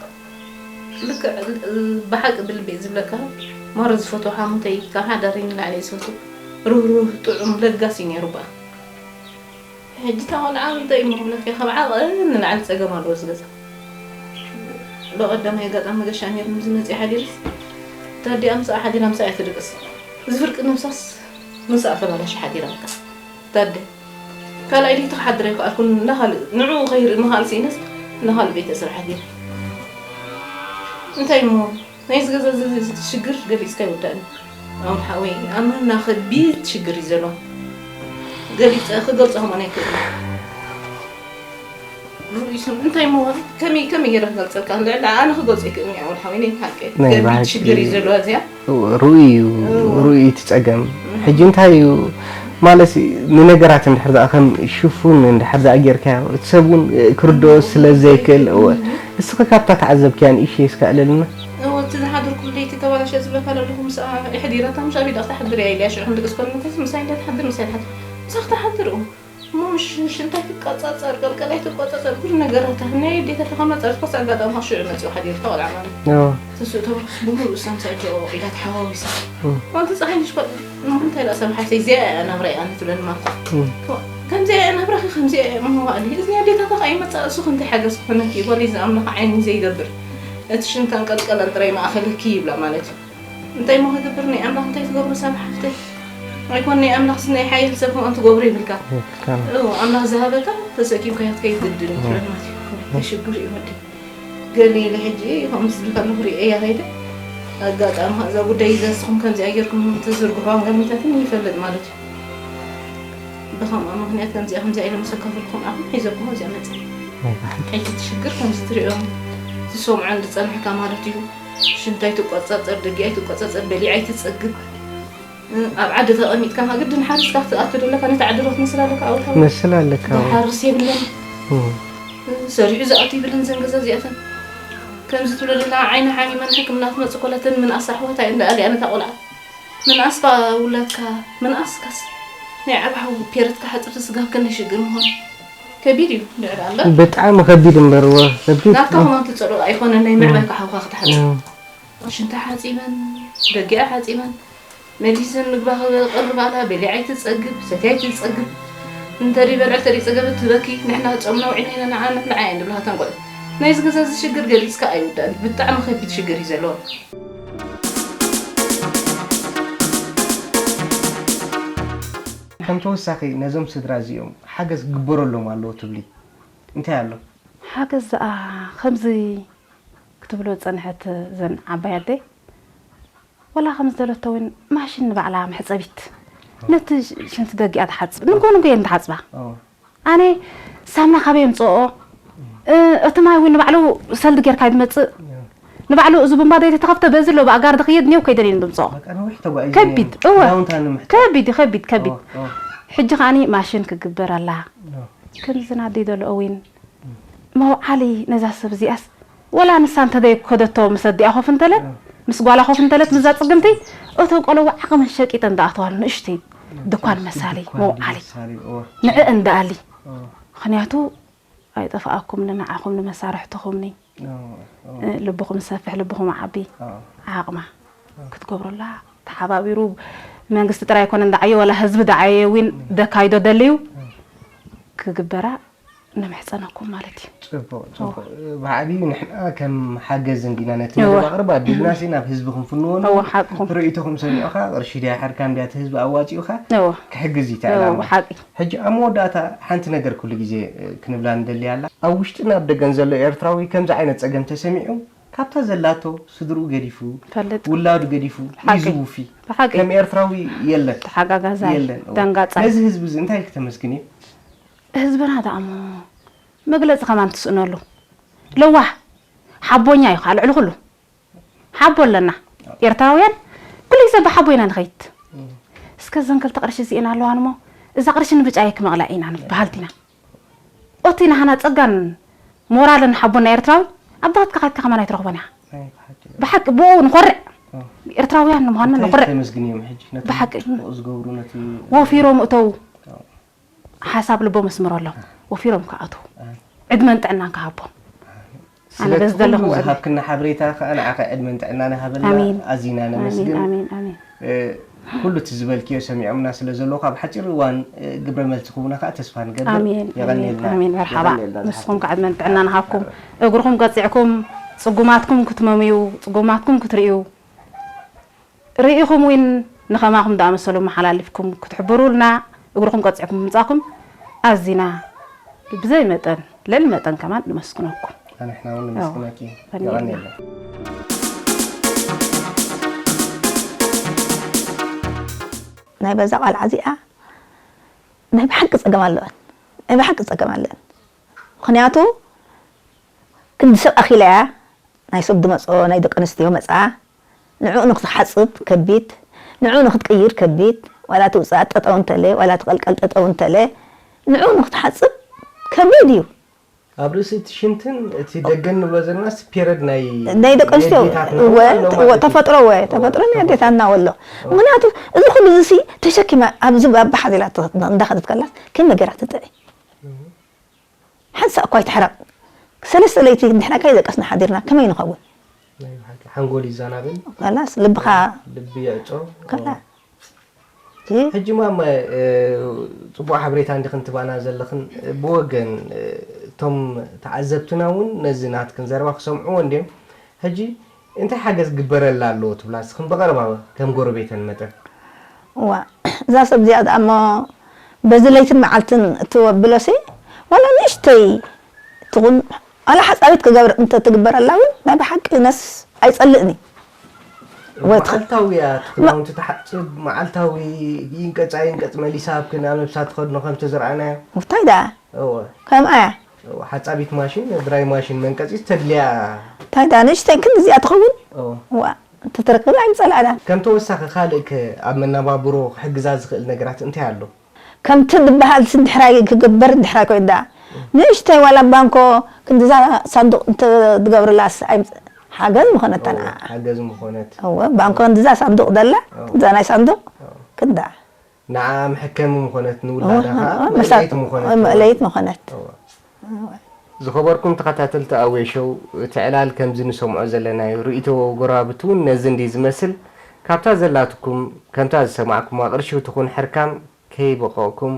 ልክዕ፣ ል-፣ ል-፣ ብሓቂ ብልቢ እየ ዝብለካ። ማረ ዝፈትዎ ሓሙተይ ካብ ሓዳረይ ንላዕሊ እየ ዝፈትዎ። ርህሩህ፣ ጥዑም፣ ለጋስ እዩ ነይሩ በኣ። ሕጂ እታ ቆልዓ እንታይ እሞ ክብለካ፣ ካብ ዓቐን ንላዕሊ ጸገም ኣለዎ እዚ ገዛ። ብቐዳማይ ኣጋጣሚ ገሻ ነይሩ፣ ምስ መጽእ ሓዲርስ፣ ታዲኣ ምስኣ ሓዲራ ምስኣ እያ ትድቅስ። እዚ ፍርቂ ነብሳስ ምስኣ ተባላሽ ሓዲራ በቃ። ታደ። ካልኣይ ለይቲ ክሓድር ኣይከኣልኩን። እናኻልእ ንዕኡ ከይርኢ ምኻል ስኢነስ እናኻልእ ቤተ ስራሕ ገይረ። እንታይ እሞ ናይዚ ገዛ እዚ ሽግር ገሊጽካ ኣይውዳእን እዩ። ኣሁን ሓወይ ኣመና ከቢድ ሽግር እዩ ዘሎ። ገሊጸ ክገልጾ ከማን ኣይክእልን። ርእሱ እንታይ እሞ ከመይ ከመይ ገይረ ክገልጸልካ? ልዕሊ ኣነ ክገልጾ ኣይክእልን እየ። ኣሁን ሓወይ ናይ ብሓቂ ናይ ከቢድ ብሓቂ ሽግር እዩ ዘለዋ እዚኣ። ርኡይ እዩ፣ እዎ። ርኡይ እቲ ጸገም። ሕጂ እንታይ እዩ ማለት፣ ንነገራት እንድሕር ደኣ ከም ሽፉን እንድሕር ደኣ ጌርካዮ፣ እቲ ሰብ እውን ክርድኦ ስለ ዘይክእል፣ እወ። እስኺ ካብታ ተዓዘብክያ ንእሽተይ እስከ ኣዕልልና። እዎ፣ እቲ ዝሓደርኩሉ ለይቲ ተባላሸ ዝብለካ ዘለኹ ምስኣ የሕዲራታ፣ ምስ ኣቢዳ ክትሓድር እያ ኢለያ፣ ሽዑ ክንድቅስ ከለና፣ ምሳይ እንዳትሓድር፣ ምሳይ ትሓድር፣ ምሳይ ክትሓድር፣ እዎ። እሞ ምሽ-፣ ሽንታይ ትቆጻጸር፣ ቀልቀላይ ትቆጻጸር፣ ብዙሕ ነገራት። ናይ ኣዴታታ ካብ መጻ፣ ዝኮስ ኣጋጣሚ ካብ ሽዑ መጺኡ ሓዲሩ፣ ተቆልዓ ማለት እዩ። ኣዎ። ተስኡ ተባክስ ብምሉእ እሳ ምሳይ ደቂቃ ኢላ ተሓዋዊሳ። እም። ኣንቲ ጸሓይ ንሽኮ፣ ንምንታይ ደኣ ሰብ ሓፍተይ፣ እዚኣ እያ ናብራይ ኣነ ትብለኒ ማለት እዩ። እም። ከምዚኣ እያ ናብራኺ፣ ከምዚኣ እያ መዋእሊ። እዚ ኣዴታታ ከኣ ይመጻ፣ እሱ ክንታይ ሓገዝ ክኾነኪ፣ ጓለይ ዝኣምለኻ ዓይኒ ዘይገብር። እቲ ሽንታን ቀልቀላን ጥራይ ማእኸለኪ ይብላ ማለት እዩ። እንታይ እሞ ክገብር፣ ናይ ኣምላኽ እንታይ ትገብሮ ሰብ ሓፍተይ? ኣይኮን ናይ ኣምላኽስ ናይ ሓየል ሰብ ከምኦም ትገብሮ ይብልካ። ይብልካ። እዎ፣ ኣምላኽ ዝሃበካ ተሰኪምካዮ ክትከይድ ግድን እዩ፣ እዎ። ትብለና እዩ። ተሽግር እዩ ወዲ። ገለ ኢለ ሕጂ ከምኡ ዝብል ከለኹ ርእየያ ከይደ። ኣጋጣሚ እዛ ጉዳይ እዛ ንስኹም ከምዚኣ ጌርኩም ትዝርግሕዋን ገምታትን ይፈልጥ ማለት እዩ። ብኸምኣ ምኽንያት ከምዚኣ ከምዚኣ ኢለ ምስ ኣካፈልኩም ኣኹም ሒዘኩም ኣብዚኣ መጸ። ናይ ብሓቂ። ሕጂ እቲ ሽግር ከምዚ ትሪኦም ዝሰምዖን ዝጸንሕካ ማለት እዩ። ሽንታይ ትቆጻጸር፣ ደጊኣይ ትቆጻጸር፣ በሊዓይ ትጸግብ። ኣብ ዓዲ ተቐሚጥካ ግድን ሓሪስካ ክትኣቱ ደለካ፣ ነቲ ዓዲ ዶ ትመስል ኣለካ? ኣውታ ትመስል ኣለካ፣ ኣዎ። ዝሓርስ የብለን። እም። ሰሪሑ ዝኣቱ ይብለን ዘን ገዛ እዚኣተን። ከምዚ ትብሎ ደላ ዓይኒ ሓሚመን ሕክምና ትመጽእ ኮላተን ምንኣስ ኣሕዋታ እየን ደኣ ኣሊኣን እታ ቆልዓ። ምንኣስ ባ ውላድካ፣ ምንኣስካስ ናይ ዓቢ ሓው ፔረትካ ሓጽብቲ ስጋብ ክንደይ ሽግር ምዃኑ። ከቢድ እዩ፣ ድዕዳ እምበር። ብጣዕሚ ከቢድ እምበር፣ እወ፣ ከቢድ። ናትካ ከማን ትጸልኦ ኣይኮነን፣ ናይ ምዕባይካ ሓውካ ክትሓጽብ። እም። ሽንታ ሓጺበን፣ ደጊኣ ሓጺበን፣ መሊሰን ምግባ ክበልዕ ቀርባላ፣ በሊዓ ኣይትጸግብ፣ ሰትያ ኣይትጸግብ። እንተ ደይበልዐት፣ እንተ ደይጸገበት ትበኪ። ንሕና ጾምና ውዒልና ኢና፣ ንዓ ንብልዓ እየን ዝብላ እተን ቆልዑ። ናይዚ ገዛ እዚ ሽግር ገሊጽካ ኣይውዳእን። ብጣዕሚ ከቢድ ሽግር እዩ ዘለዎ። ከም ተወሳኺ ነዞም ስድራ እዚኦም ሓገዝ ክግበረሎም ኣለዎ ትብሊ? እንታይ ኣሎ? ሓገዝ ደኣ ከምዚ ክትብሎ ዝጸንሐት እዘን ዓባይ ኣደይ፣ ወላ ከም ዝደለቶ እውን ማሽን ንባዕላ መሕጸቢት ነቲ ሽንቲ ደጊኣ ትሓጽብ። ንጎ ንጎ እየን ትሓጽባ። ኣነ ሳምና ካበይ የምጽኦ? እቲ ማይ እውን ንባዕሉ ሰልዲ ጌርካ እዩ ዝመጽእ። ንባዕሉ እዚ ቡምባ ዘይተተኸፍተ በዚ ኣሎ ብኣጋር ዝኽየድ ኔው ከይደን እየን ዝምጽኦ። ከቢድ እወ። ከቢድ ከቢድ ከቢድ። ሕጂ ከዓኒ ማሽን ክግበር ኣላ። ከምዚ ናዲ ዘሎ እውን መውዓሊ ነዛ ሰብ እዚኣስ ወላ ንሳ እንተ ዘይከደቶ ምስ ኣዲኣ ኮፍ እንተለት፣ ምስ ጓላ ኮፍ እንተለት፣ ምስዛ ጽግምቲ፣ እተን ቆልዑ ዓቕመን ሸቂጠን ዝኣተዋሉ ንእሽተይ ድኳን መሳሊ መውዓሊ ንዕአን ደኣሊ። ምኽንያቱ ኣይጠፍኣኩም፣ ንዓኹም ንመሳርሕትኹምኒ። ልብኹም ዝሰፍሕ፣ ልብኹም ዓቢ ዓቕማ ክትገብሩላ ተሓባቢሩ መንግስቲ ጥራይ ኣይኮነን ደዓዮ፣ ዋላ ህዝቢ ደዓየ እውን ደካይዶ ደልዩ ክግበራ ንምሕጸነኩም ማለት እዩ። ጽቡቕ፣ ጽቡቕ። ብዓቢኡ ንሕና ከም ሓገዝ እንዲና ነቲ መደብ ኣቕርብ ኣቢልና ሲ ናብ ህዝቢ ክንፍንዎ እዎ፣ ሓቅኹም። ርእይቶኹም ሰሚዑኻ፣ ቅርሺ ድያ ሓርካ እንድያ እቲ ህዝቢ ኣዋጺኡኻ እዎ። ክሕግዝ እዩ እቲ እዎ፣ ዕላማ። ሓቂ። ሕጂ ኣብ መወዳእታ ሓንቲ ነገር ኩሉ ግዜ፣ እ፣ ክንብላ ንደሊ ኣላ። ኣብ ውሽጥን ኣብ ደገን ዘሎ ኤርትራዊ ከምዚ ዓይነት ጸገም ተሰሚዑ፣ ካብታ ዘላቶ ስድርኡ ገዲፉ፣ ፈልጥ። ውላዱ ገዲፉ፣ ሓቂ። ይዝውፊ። ብሓቂ። ከም ኤርትራዊ የለን። ተሓጋጋዛይ፣ የለን። እዎ። ደንጋጻይ። ነዚ ህዝቢ እዚ እንታይ ኢልኪ ተመስግንዮ? ህዝብና ደኣ እሞ መግለጺ ከማን ትስእነሉ። ለዋህ፣ ሓቦኛ እዩ ከዓ ልዕሊ ኩሉ። ሓቦ ኣለና። ኤርትራውያን ኩሉ ግዜ ብሓቦ ኢና ንኸይድ። እስከ እዘን ክልተ ቅርሺ እዚኤን ኣለዋን እሞ፣ እዛ ቅርሺ ንብጫየ ክመቕላ ኢና ንበሃልቲ ኢና። ኦቲ ናህና ጸጋን ሞራልን ሓቦና ኤርትራዊ፣ ኣብ ድኻትካ ኻትካ ከማን ኣይትረኽቦን ኢኻ። ናይ ብሓቂ። ብሓቂ ብኡ ንኾርዕ። ኣዎ። ኤርትራውያን ንምዃንና እንታይ ንኾርዕ። ተመስግንዮም ሕጂ? ነቶም ብሓቂ። ጽቡቕ ዝገብሩ፣ ነቲ ወፊሮም እተው። ኣዎ። ሓሳብ ልቦም ኣስምረሎም። ወፊሮም ክኣትዉ። ኣዎ። ዕድመን ጥዕናን ክሃቦም። ኣነ ስለ በዚ ዘለኹ ኩሉ ዕድመ። ዝሃብክና ሓበሬታ ከኣ ንዓኺ ዕድመን ጥዕናን ይሃበልና። ኣሜን። ኣዚና ኣሜን፣ ነመስግን። ኣሜን፣ ኣሜን። እ፣ ኩሉ እቲ ዝበልክዮ ሰሚዖምና ስለ ዘለዉ፣ ካብ ሓጺር እዋን፣ እ፣ ግብረ መልሲ ክህቡና ከኣ ተስፋ ንገብር። ኣሜን፣ የቐንየልና። ኣሜን፣ ኣሜን። መርሓባ። የቐንየልና ንስኹም ዝሓፍትና። ከኣ ዕድመን ጥዕናን ይሃብኩም። እግርኹም ቀጺዕኩም ጽጉማትኩም ክትመምዩ፣ ጽጉማትኩም ክትርእዩ፣ ርኢኹም እውን ንኸማኹም ዝኣመሰሉ መሓላልፍኩም ክትሕብሩልና፣ እግርኹም ቀጺዕኩም ምምጻእኩም ኣዚና ብዘይ መጠን፣ ልዕሊ መጠን ከማን ነመስግነኩም። ኣንሕና እውን ኣዎ። ነመስግነኪ። የቐንየልና። የቐንየልና። ናይ በዛ ቃልዓ እዚኣ ናይ ብሓቂ ጸገም ኣለወን። ናይ ብሓቂ ጸገም ኣለወን። ምኽንያቱ ክንዲ ሰብ ኣኺላ እያ። ናይ ሰብ ድመጾ፣ ናይ ደቂ ኣንስትዮ መጻ። ንዕኡ ንኽትሓጽብ ከቢድ፣ ንዕኡ ንኽትቅይር ከቢድ። ዋላ ትውጻእ ጠጠው እንተለ፣ ዋላ ትቐልቀል ጠጠው እንተለ፣ ንዕኡ ንኽትሓጽብ ከቢድ እዩ። ኣብ ርእሲ እቲ ሽንትን እቲ ደገን ንብሎ ዘለናስ ፔረድ ናይ ናይ ደቂ ኣንስትዮ የዴታትና እወ፣ ኣለዋ እወ፣ ማለት እዩ። ተፈጥሮ እወ፣ እወ፣ ተፈጥሮ ናይ ተፈጥሮ። ኣዴታትና ወሎ። እወ። ምኽንያቱ እዚ ኩሉ እዚ ሲ ተሸኪማ ኣብዚ ባባ ሓዚላ ተ-፣ እንዳኸደት ከላስ ከመይ ገይራ ትጥዒ? እወ። ሓንሳእ እኳ ኣይትሕረቕ። ሰለስተ ለይቲ እንድሕና ከይደቀስና ሓዲርና ከመይ ንኸውን? ናይ ብሓቂ ሓንጎል ይዘናበል። ከላስ ልብኻ ልቢ ይዕጾ። ከላ። እ? ሕጂ ማማ፣ እ፣ ጽቡቕ ሓበሬታ እንዲኽን ትባና ዘለኽን፣ ብወገን፣ እ፣ እቶም ተዓዘብትና እውን ነዚ ናትክን ዘረባ ክሰምዕዎ እንድዮም። ሕጂ እንታይ ሓገዝ ክግበረላ ኣለዎ ትብላ? ንስኽን ብቐረባ ከም ጎረቤተን መጠን። እዋ፣ እዛ ሰብ እዚኣ ደኣ እሞ በዚ ለይትን መዓልትን እትወብሎሲ፣ ዋላ ንእሽተይ ትኹን፣ ዋላ ሓጻዊት ክገብር እንተ ትግበረላ እውን ናይ ብሓቂ ነስ ኣይጸልእን እዩ። ወት-፣ መዓልታዊ እያ፣ እቲ ክዳውንቲ ትሓጽብ፣ መዓልታዊ ይንቀጽ ኣይንቀጽ መሊሳ ኣብ ክን-፣ ኣብ ነብሳ ትኸድኖ ከምቲ ዝረኣናዮ። እንታይ ደኣ? እወ። ከምኣ እያ። እወ፣ ሓጻቢት ማሽን፣ ድራይ ማሽን መንቀጺት ተድልያ። እንታይ ደኣ ንእሽተይ ክንዲ እዚኣ ትኸውን? እወ። እዋ፣ እንተተረከበ ኣይምጸልኣናን። ከም ተወሳኺ ካልእ ከ ኣብ መነባብሮ ክሕግዛ ዝኽእል ነገራት እንታይ ኣሎ? ከምቲ ዝበሃል ድሕራይ ክግበር ድሕራይ ኮይኑ ደኣ ንእሽተይ ዋላ ባንኮ ክንዲዛ ሳንዱቕ እንተ ትገብርላስ ኣይምጽ-፣ ሓገዝ ምኾነታ ንዓ። ሓገዝ ምኾነት። እወ፣ ባንኮ ክንዲዛ ሳንዱቕ ደላ፣ እወ። ክንዲዛ ናይ ሳንዱቕ እወ። ክንዳ። ንዓ መሐከሚ ምኾነት፣ ንውላዳ እወ፣ ከኣ እወ፣ መሳ-፣ መእለይት ምኾነት። እወ፣ መእለይት ምኾነት። እወ። እወ። ዝኸበርኩም ተኸታተልቲ ኣዌ ሾው፣ እቲ ዕላል ከምዚ ንሰምዖ ዘለናዮ ርእይቶ ጎረባብቲ እውን ነዚ እንዲ ዝመስል፣ ካብታ ዘላትኩም፣ ከምታ ዝሰማዕኩማ ቅርሺ ትኹን ሕርካም ከይበቐቕኩም፣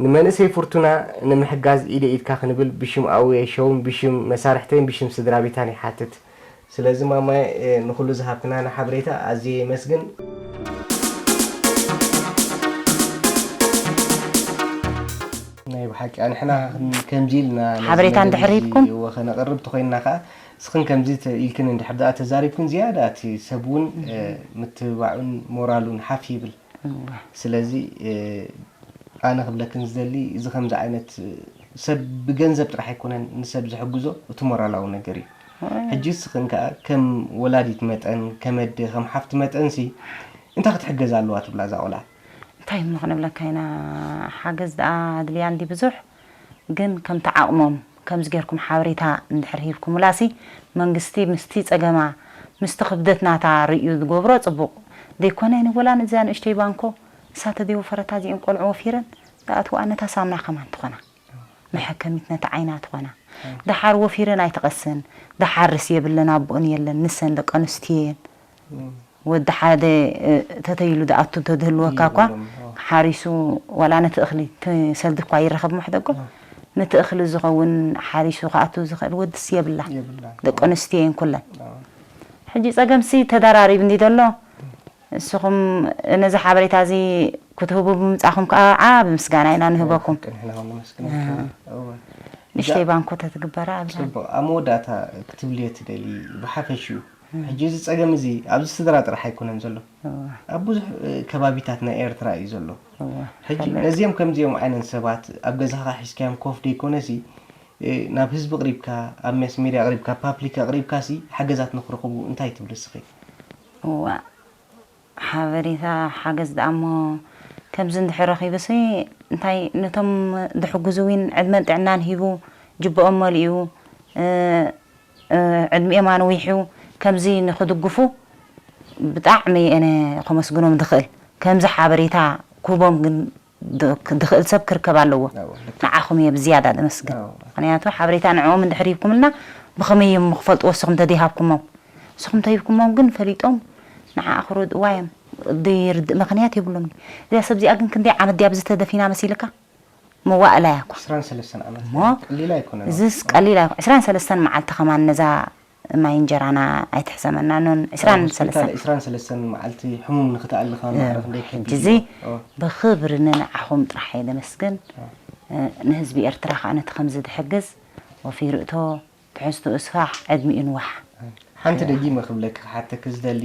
ንመንእሰይ ፍርቱና ንምሕጋዝ ኢደ ኢድካ ክንብል ብሽም ኣዌ ሾውን ብሽም መሳርሕተይን ብሽም ስድራ ቤታን ይሓትት። ስለዚ ማማየ፣ እ፣ ንኹሉ ዝሃብክናና ሓበሬታ ኣዝየ የመስግን። ናይ ሓቂ ኣንሕና ከምዚ ኢልና ነዚ ሓበሬታ መደብ እንድሕር እዚ ሂብኩም? ወ- ከነቕርብ ተኾይንና ከዓ ንስኽን ከምዚ ተ- ኢልክን እንድሕር ደኣ ተዛሪብክን ዝያዳ እቲ ሰብ እውን እ፣ ምትብባዑን ሞራሉን ሓፍ ይብል። ስለዚ እ፣ ኣነ ክብለክን ዝደሊ እዚ ከምዚ ዓይነት እ፣ ሰብ ብገንዘብ ጥራሕ ኣይኮነን ንሰብ ዝሕግዞ እቲ ሞራላዊ ነገር እዩ። ሕጂ ንስኽን ከዓ ከም ወላዲት መጠን ከም ኣደ ከም ሓፍቲ መጠን ሲ እንታይ ክትሕገዝ ኣለዋ ትብላ እዛ ቆልዓ? እንታይ እሞ ክንብለካ ኢና፣ ሓገዝ ደኣ ኣድልያ እንዲ ብዙሕ፣ ግን ከምቲ ዓቕሞም ከምዚ ጌርኩም ሓበሬታ እንድሕር ሂብኩምላሲ መንግስቲ ምስቲ ጸገማ ምስቲ ክብደት ናታ ርእዩ ዝገብሮ ጽቡቕ ዘይኮነ ንወላ ነዚኣ ንእሽተይ ባንኮ እሳ ተደይወፈረታ እዚአን ቆልዑ ወፊረን ዝኣትዋ ነታ ሳምና ከማን ትኾና መሐከሚት ነቲ ዓይና ትኾና ደሓር ወፊረን ኣይትቐስን ደሓርስ የብለን ኣቦኦን የለን ንሰን ደቂ ኣንስትዮ እየን ወዲ ሓደ ተተይሉ ዝኣቱ ተዝህልወካ እኳ ሓሪሱ ዋላ ነቲ እኽሊ እቲ ሰልዲ እኳ ይረኸብ ምሕደጎ ነቲ እኽሊ ዝኸውን ሓሪሱ ክኣቱ ዝኽእል ወድስ የብላ ደቂ ኣንስትዮ እየን ኩለን ሕጂ ፀገምሲ ተደራሪብ እንዲ ዘሎ ንስኹም ነዚ ሓበሬታ እዚ ክትህቡ ብምምፃኹም ከዓ ዓቢ ምስጋና ኢና ንህበኩም ንሕና እውን ነመስግነካ እወ ንሽተይ ባንኮ ተትግበራ ኣብዛ ፅቡቅ ኣብ መወዳእታ ክትብልዮ ትደሊ ብሓፈሽኡ ሕጂ እዚ ፀገም እዚ ኣብዚ ስድራ ጥራሕ ኣይኮነን ዘሎ ኣብ ብዙሕ ከባቢታት ናይ ኤርትራ እዩ ዘሎ ሕጂ ነዚኦም ከምዚኦም ዓይነት ሰባት ኣብ ገዛኻ ሒዝካዮም ኮፍ ደይኮነሲ ናብ ህዝቢ ኣቕሪብካ ኣብ ማስ ሜድያ ኣቕሪብካ ፓብሊክ ኣቕሪብካ ሲ ሓገዛት ንክረኽቡ እንታይ ትብል እስኺ እዋ ሓበሬታ ሓገዝ ደኣ እሞ ከምዚ እንድሕር ረኺቡሲ እንታይ ነቶም ዝሕግዙ እውን ዕድመን ጥዕናን ሂቡ ጅብኦም መሊኡ ዕድሚኦም ኣንዊሑ ከምዚ ንክድግፉ ብጣዕሚ እየ ከመስግኖም ዝኽእል ከምዚ ሓበሬታ ክህቦም ግን ዝኽእል ሰብ ክርከብ ኣለዎ ንዓኹም እየ ብዝያዳ ዘመስግን ምክንያቱ ሓበሬታ ንዕኦም እንድሕር ሂብኩምልና ብኸመይ እዮም ክፈልጥዎ ንስኹም ተደይሃብኩሞም ንስኹም ተሂብኩሞም ግን ፈሊጦም ንዓ ክረድእዋ እዮም ዘይርድእ ምኽንያት የብሎም እዚኣ ሰብ እዚኣ ግን ክንደይ ዓመት ድያ ብዚ ተደፊና መሲልካ መዋእላ እያ እኳ ዕስራን ሰለስተን ዓመት እሞ ቀሊል ኣይኮነን እዚስ ቀሊል ኣይኮ ዕስራን ሰለስተን መዓልቲ ከማን ነዛ ማይ እንጀራና ኣይትሕሰመና ኖን ዕስራን ሰለስተን ዕስራን ሰለስተን መዓልቲ ሕሙም ንክትኣልኻ ማዕረ ክንደይ ከቢድ ሕጂ እዚ እዩ። ኦ፣ ብክብሪ ንንዓኹም ጥራሕ እየ ዘመስግን ንህዝቢ ኤርትራ ከዓ ነቲ ከምዚ ዝሕግዝ ወፊሩ እቶ ትሕዝትኡ ስፋሕ ዕድሚኡ ንዋሕ ሓንቲ ደጊመ ክብለኪ ክሓተኪ ዝደሊ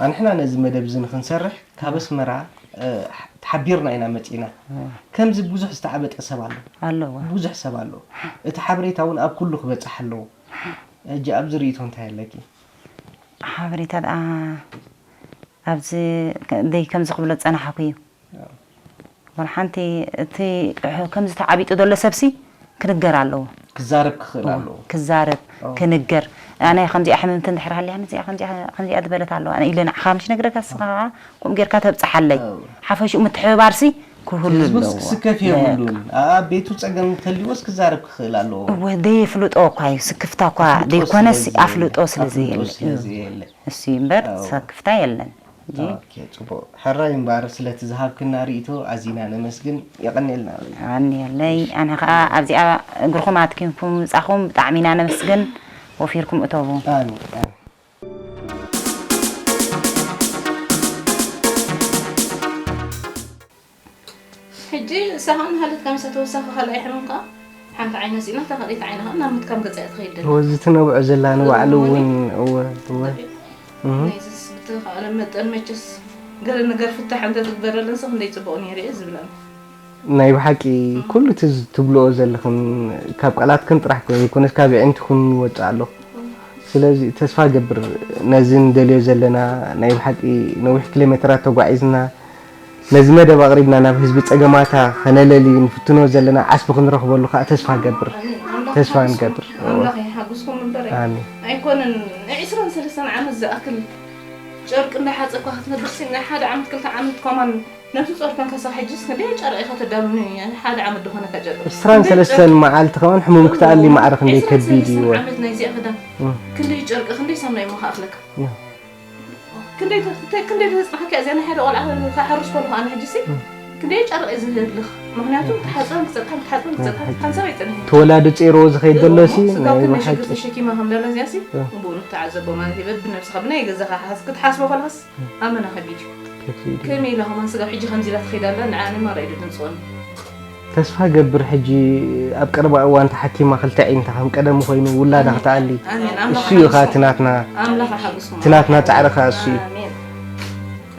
ኣንሕና ነዚ መደብ እዚ ንክንሰርሕ ካብ ኣስመራ እ፣ ተሓቢርና ኢና መፂና ከምዚ ብዙሕ ዝተዓበጠ ሰብ ኣሎ ኣለዎ ብዙሕ ሰብ ኣሎ እቲ ሓበሬታ እውን ኣብ ኩሉ ክበፅሕ ኣለዎ ሕጂ ኣብዚ ርእቶ እንታይ ኣለኪ ሓበሬታ ደኣ ኣብዚ ደይ ከምዚ ክብሎ ዝፀናሓኩ እዩ ወላ ሓንቲ እቲ ከምዚ ተዓቢጡ ዘሎ ሰብሲ ክንገር ኣለዎ ክዛረብ ክኽእል ኣለዎ ክዛረብ ክንገር ኣነ ከምዚኣ ሕምምቲ እንድሕር ሃልያ ነዚኣ ከምዚኣ ከምዚኣ ዝበለት ኣለዋ ኣነ ኢለ ንዓኻ ምሽ ነግረካ ንስኻ ከዓ ከምኡ ጌርካ ተብፅሓለይ ሓፈሽኡ ምትሕብባርሲ ክህሉ ህዝቡስ ኣለዎ ክስከፍ የብሉን ኣብ ቤቱ ፀገም እንተልዎስ ክዛረብ ክኽእል ኣለዎ እወ ደየፍልጦ እኳ እዩ ስክፍታ እኳ ኣፍልጦ ደይኮነስ ስለዘየለ- ኣፍልጦ ስለ ኣፍልጦ ዘየለ ስለዘየለ እሱ እምበር ሰክፍታ የለን ሕጂ ኦኬ፣ ፅቡቅ ሕራይ እምበኣር ስለቲ ዝሃብክና ርእቶ ኣዚና ነመስግን የቐንየልና ኣንየለይ ኣነ ከዓ ኣብዚኣ እግርኹም ኣትኪምኩም ምፃኹም ብጣዕሚ ኢና ነመስግን ወፊርኩም እተቡ ኣሜን ኣሜን። ሕጂ ንሳ ከዓ እናሃለትካ ምሳ ተወሳኺ ካልኣይ ሕሙም ከዓ ሓንቲ ዓይና ስኢና እታ ካልኣይቲ ዓይና ከዓ ናብ ምትካም ገፃ እያ ትኸይድ ደላ ወዚ ትነብዖ ዘላ ንባዕሉ እውን እወ እወ እህ። ናይዚስ ብተኻእለ መጠን መቸስ ገለ ነገር ፍታሕ እንተትግበረለን ሰ ክንደይ ፅቡቕ ነይሩ እየ ዝብለን ናይ ብሓቂ ኩሉ እቲ ትብልኦ ዘለኽን ካብ ቃላትክን ጥራሕ ዘይኮነስ ካብ ኣዒንትኽን ይወፅእ ኣሎ ስለዚ ተስፋ ገብር ነዚ ንደልዮ ዘለና ናይ ብሓቂ ነዊሕ ኪሎ ሜትራት ተጓዒዝና ነዚ መደብ ኣቕሪብና ናብ ህዝቢ ፀገማታ ከነለሊ ንፍትኖ ዘለና ዓስቢ ክንረኽበሉ ከዓ ተስፋ ገብር ተስፋ ንገብር ኣምላኽ ይሓግዝኩም እምበር ኣሜን ኣይኮነን ናይ ዕስራን ሰለስተን ዓመት ዝኣክል ጨርቂ እንዳሓፀብካ ክትነብርሲ ናይ ሓደ ዓመት ክልተ ዓመት ኮማን ነብሲ ጾርተን ከሳ ሕጅስ ክንደይ ጨርቂ ከተዳሉኒ ሓደ ዓመት ዝኾነ ከጨርቂ ዕስራን ሰለስተን መዓልቲ ከማን ሕሙም ክትኣሊ ማዕረ ክንደይ ከቢድ እዩ ዓመት ናይ ዚኣ ክዳን ክንደይ ጨርቂ ክንደይ ሳምና ይሞ ከኣኽለካ ክንደይ ተፍተ ክንደይ ተጽናሕካ እዚኣ ናይ ሓደ ቆልዓ ክሓርስ ከለኹ ኣነ ሕጅሲ ክንደይ ጨርቂ ዝህልኽ ምክንያቱ ክትሓጽበን ክጸጥሓን ክትሓጽበን ክጸጥሓን ሓንሳብ ኣይጸንሕን ተወላዱ ጼሮ ዝኸይድ ዘሎ ሲ ስጋው ናይ ክንደይ ብሓቂ ሽግር ተሸኪማ ከም ደላ እዚኣ ሲ ብኡ ንተዓዘቦ ማለት እዩ በብነብስኻ ብናይ ገዛኻ ክትሓስቦ ከለኻስ ኣመና ከቢድ እዩ ከመይ ኢላ ከማን ስጋብ ሕጂ ከምዚ ኢላ ትኸይድ ኣላ ንዓኒ ማራ ኢሉ ድምፅወኒ ተስፋ ገብር ሕጂ ኣብ ቀረባ እዋን ተሓኪማ ክልተ ዒንታ ከም ቀደሙ ኮይኑ ውላዳ ክትኣሊ። እሱ እዩ ኸዓ ትናትና ትናትና ጻዕሪ ኸዓ እሱ እዩ።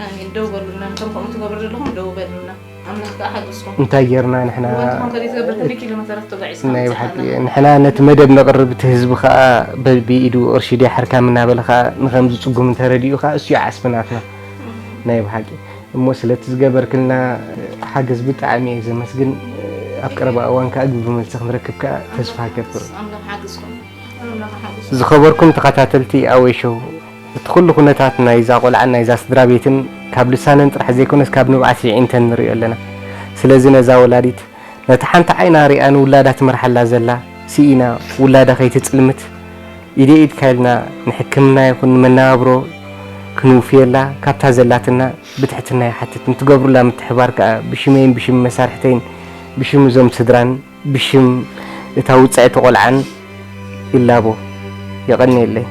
ኣሜን። ደው በሉና። ከም ከምኡ ትገብሩ ዘለኹም ደው በሉና። ኣምላኽ ከኣ ሓግዝኩም። እንታይ ጌርና ንሕና? እዋን ትኾን ከሊእ ዝገብር ክንደይ ኪሎ ሜተራት ተጓዒዝካ ናይ ብሓቂ ንሕና ነቲ መደብ ነቕርብ፣ እቲ ህዝቢ ከኣ በቢኢዱ ቅርሺ ድያ ሓርካም እናበለ ከኣ ንኸምዚ ጽጉም እንተረዲኡ ከኣ እሱ እዩ ዓስቢ ናትና። ናይ ብሓቂ እሞ ስለቲ ዝገበርክልና ሓገዝ ብጣዕሚ እየ ዘመስግን። ኣብ ቀረባ እዋን ከኣ ግብሪ መልሲ ክንረክብ ከኣ ተስፋ እገብር። ኣምላኽ ሓግዝኩም። ኣምላኽ ሓግዝኩም። ዝኸበርኩም ተኸታተልቲ ኣወይ ሾው፣ እቲ ኩሉ ኩነታት ናይዛ ቆልዓን ናይዛ ስድራ ቤትን ካብ ልሳነን ጥራሕ ዘይኮነስ ካብ ንብዓት የዒንተን ንሪኦ ኣለና። ስለዚ ነዛ ወላዲት ነቲ ሓንቲ ዓይና ሪኣ ንውላዳ ትመርሓላ ዘላ ስኢና ውላዳ ከይትጽልምት ኢደ ኢድካ ኢልና ንሕክምና ይኹን ንመነባብሮ ክንውፍየላ ካብታ ዘላትና ብትሕትና ይሓትት። ንትገብሩላ ምትሕባር ከኣ ብሽመይን ብሽም መሳርሕተይን ብሽም እዞም ስድራን ብሽም እታ ውጽዕቲ ቆልዓን ይላቦ። የቐንየለይ።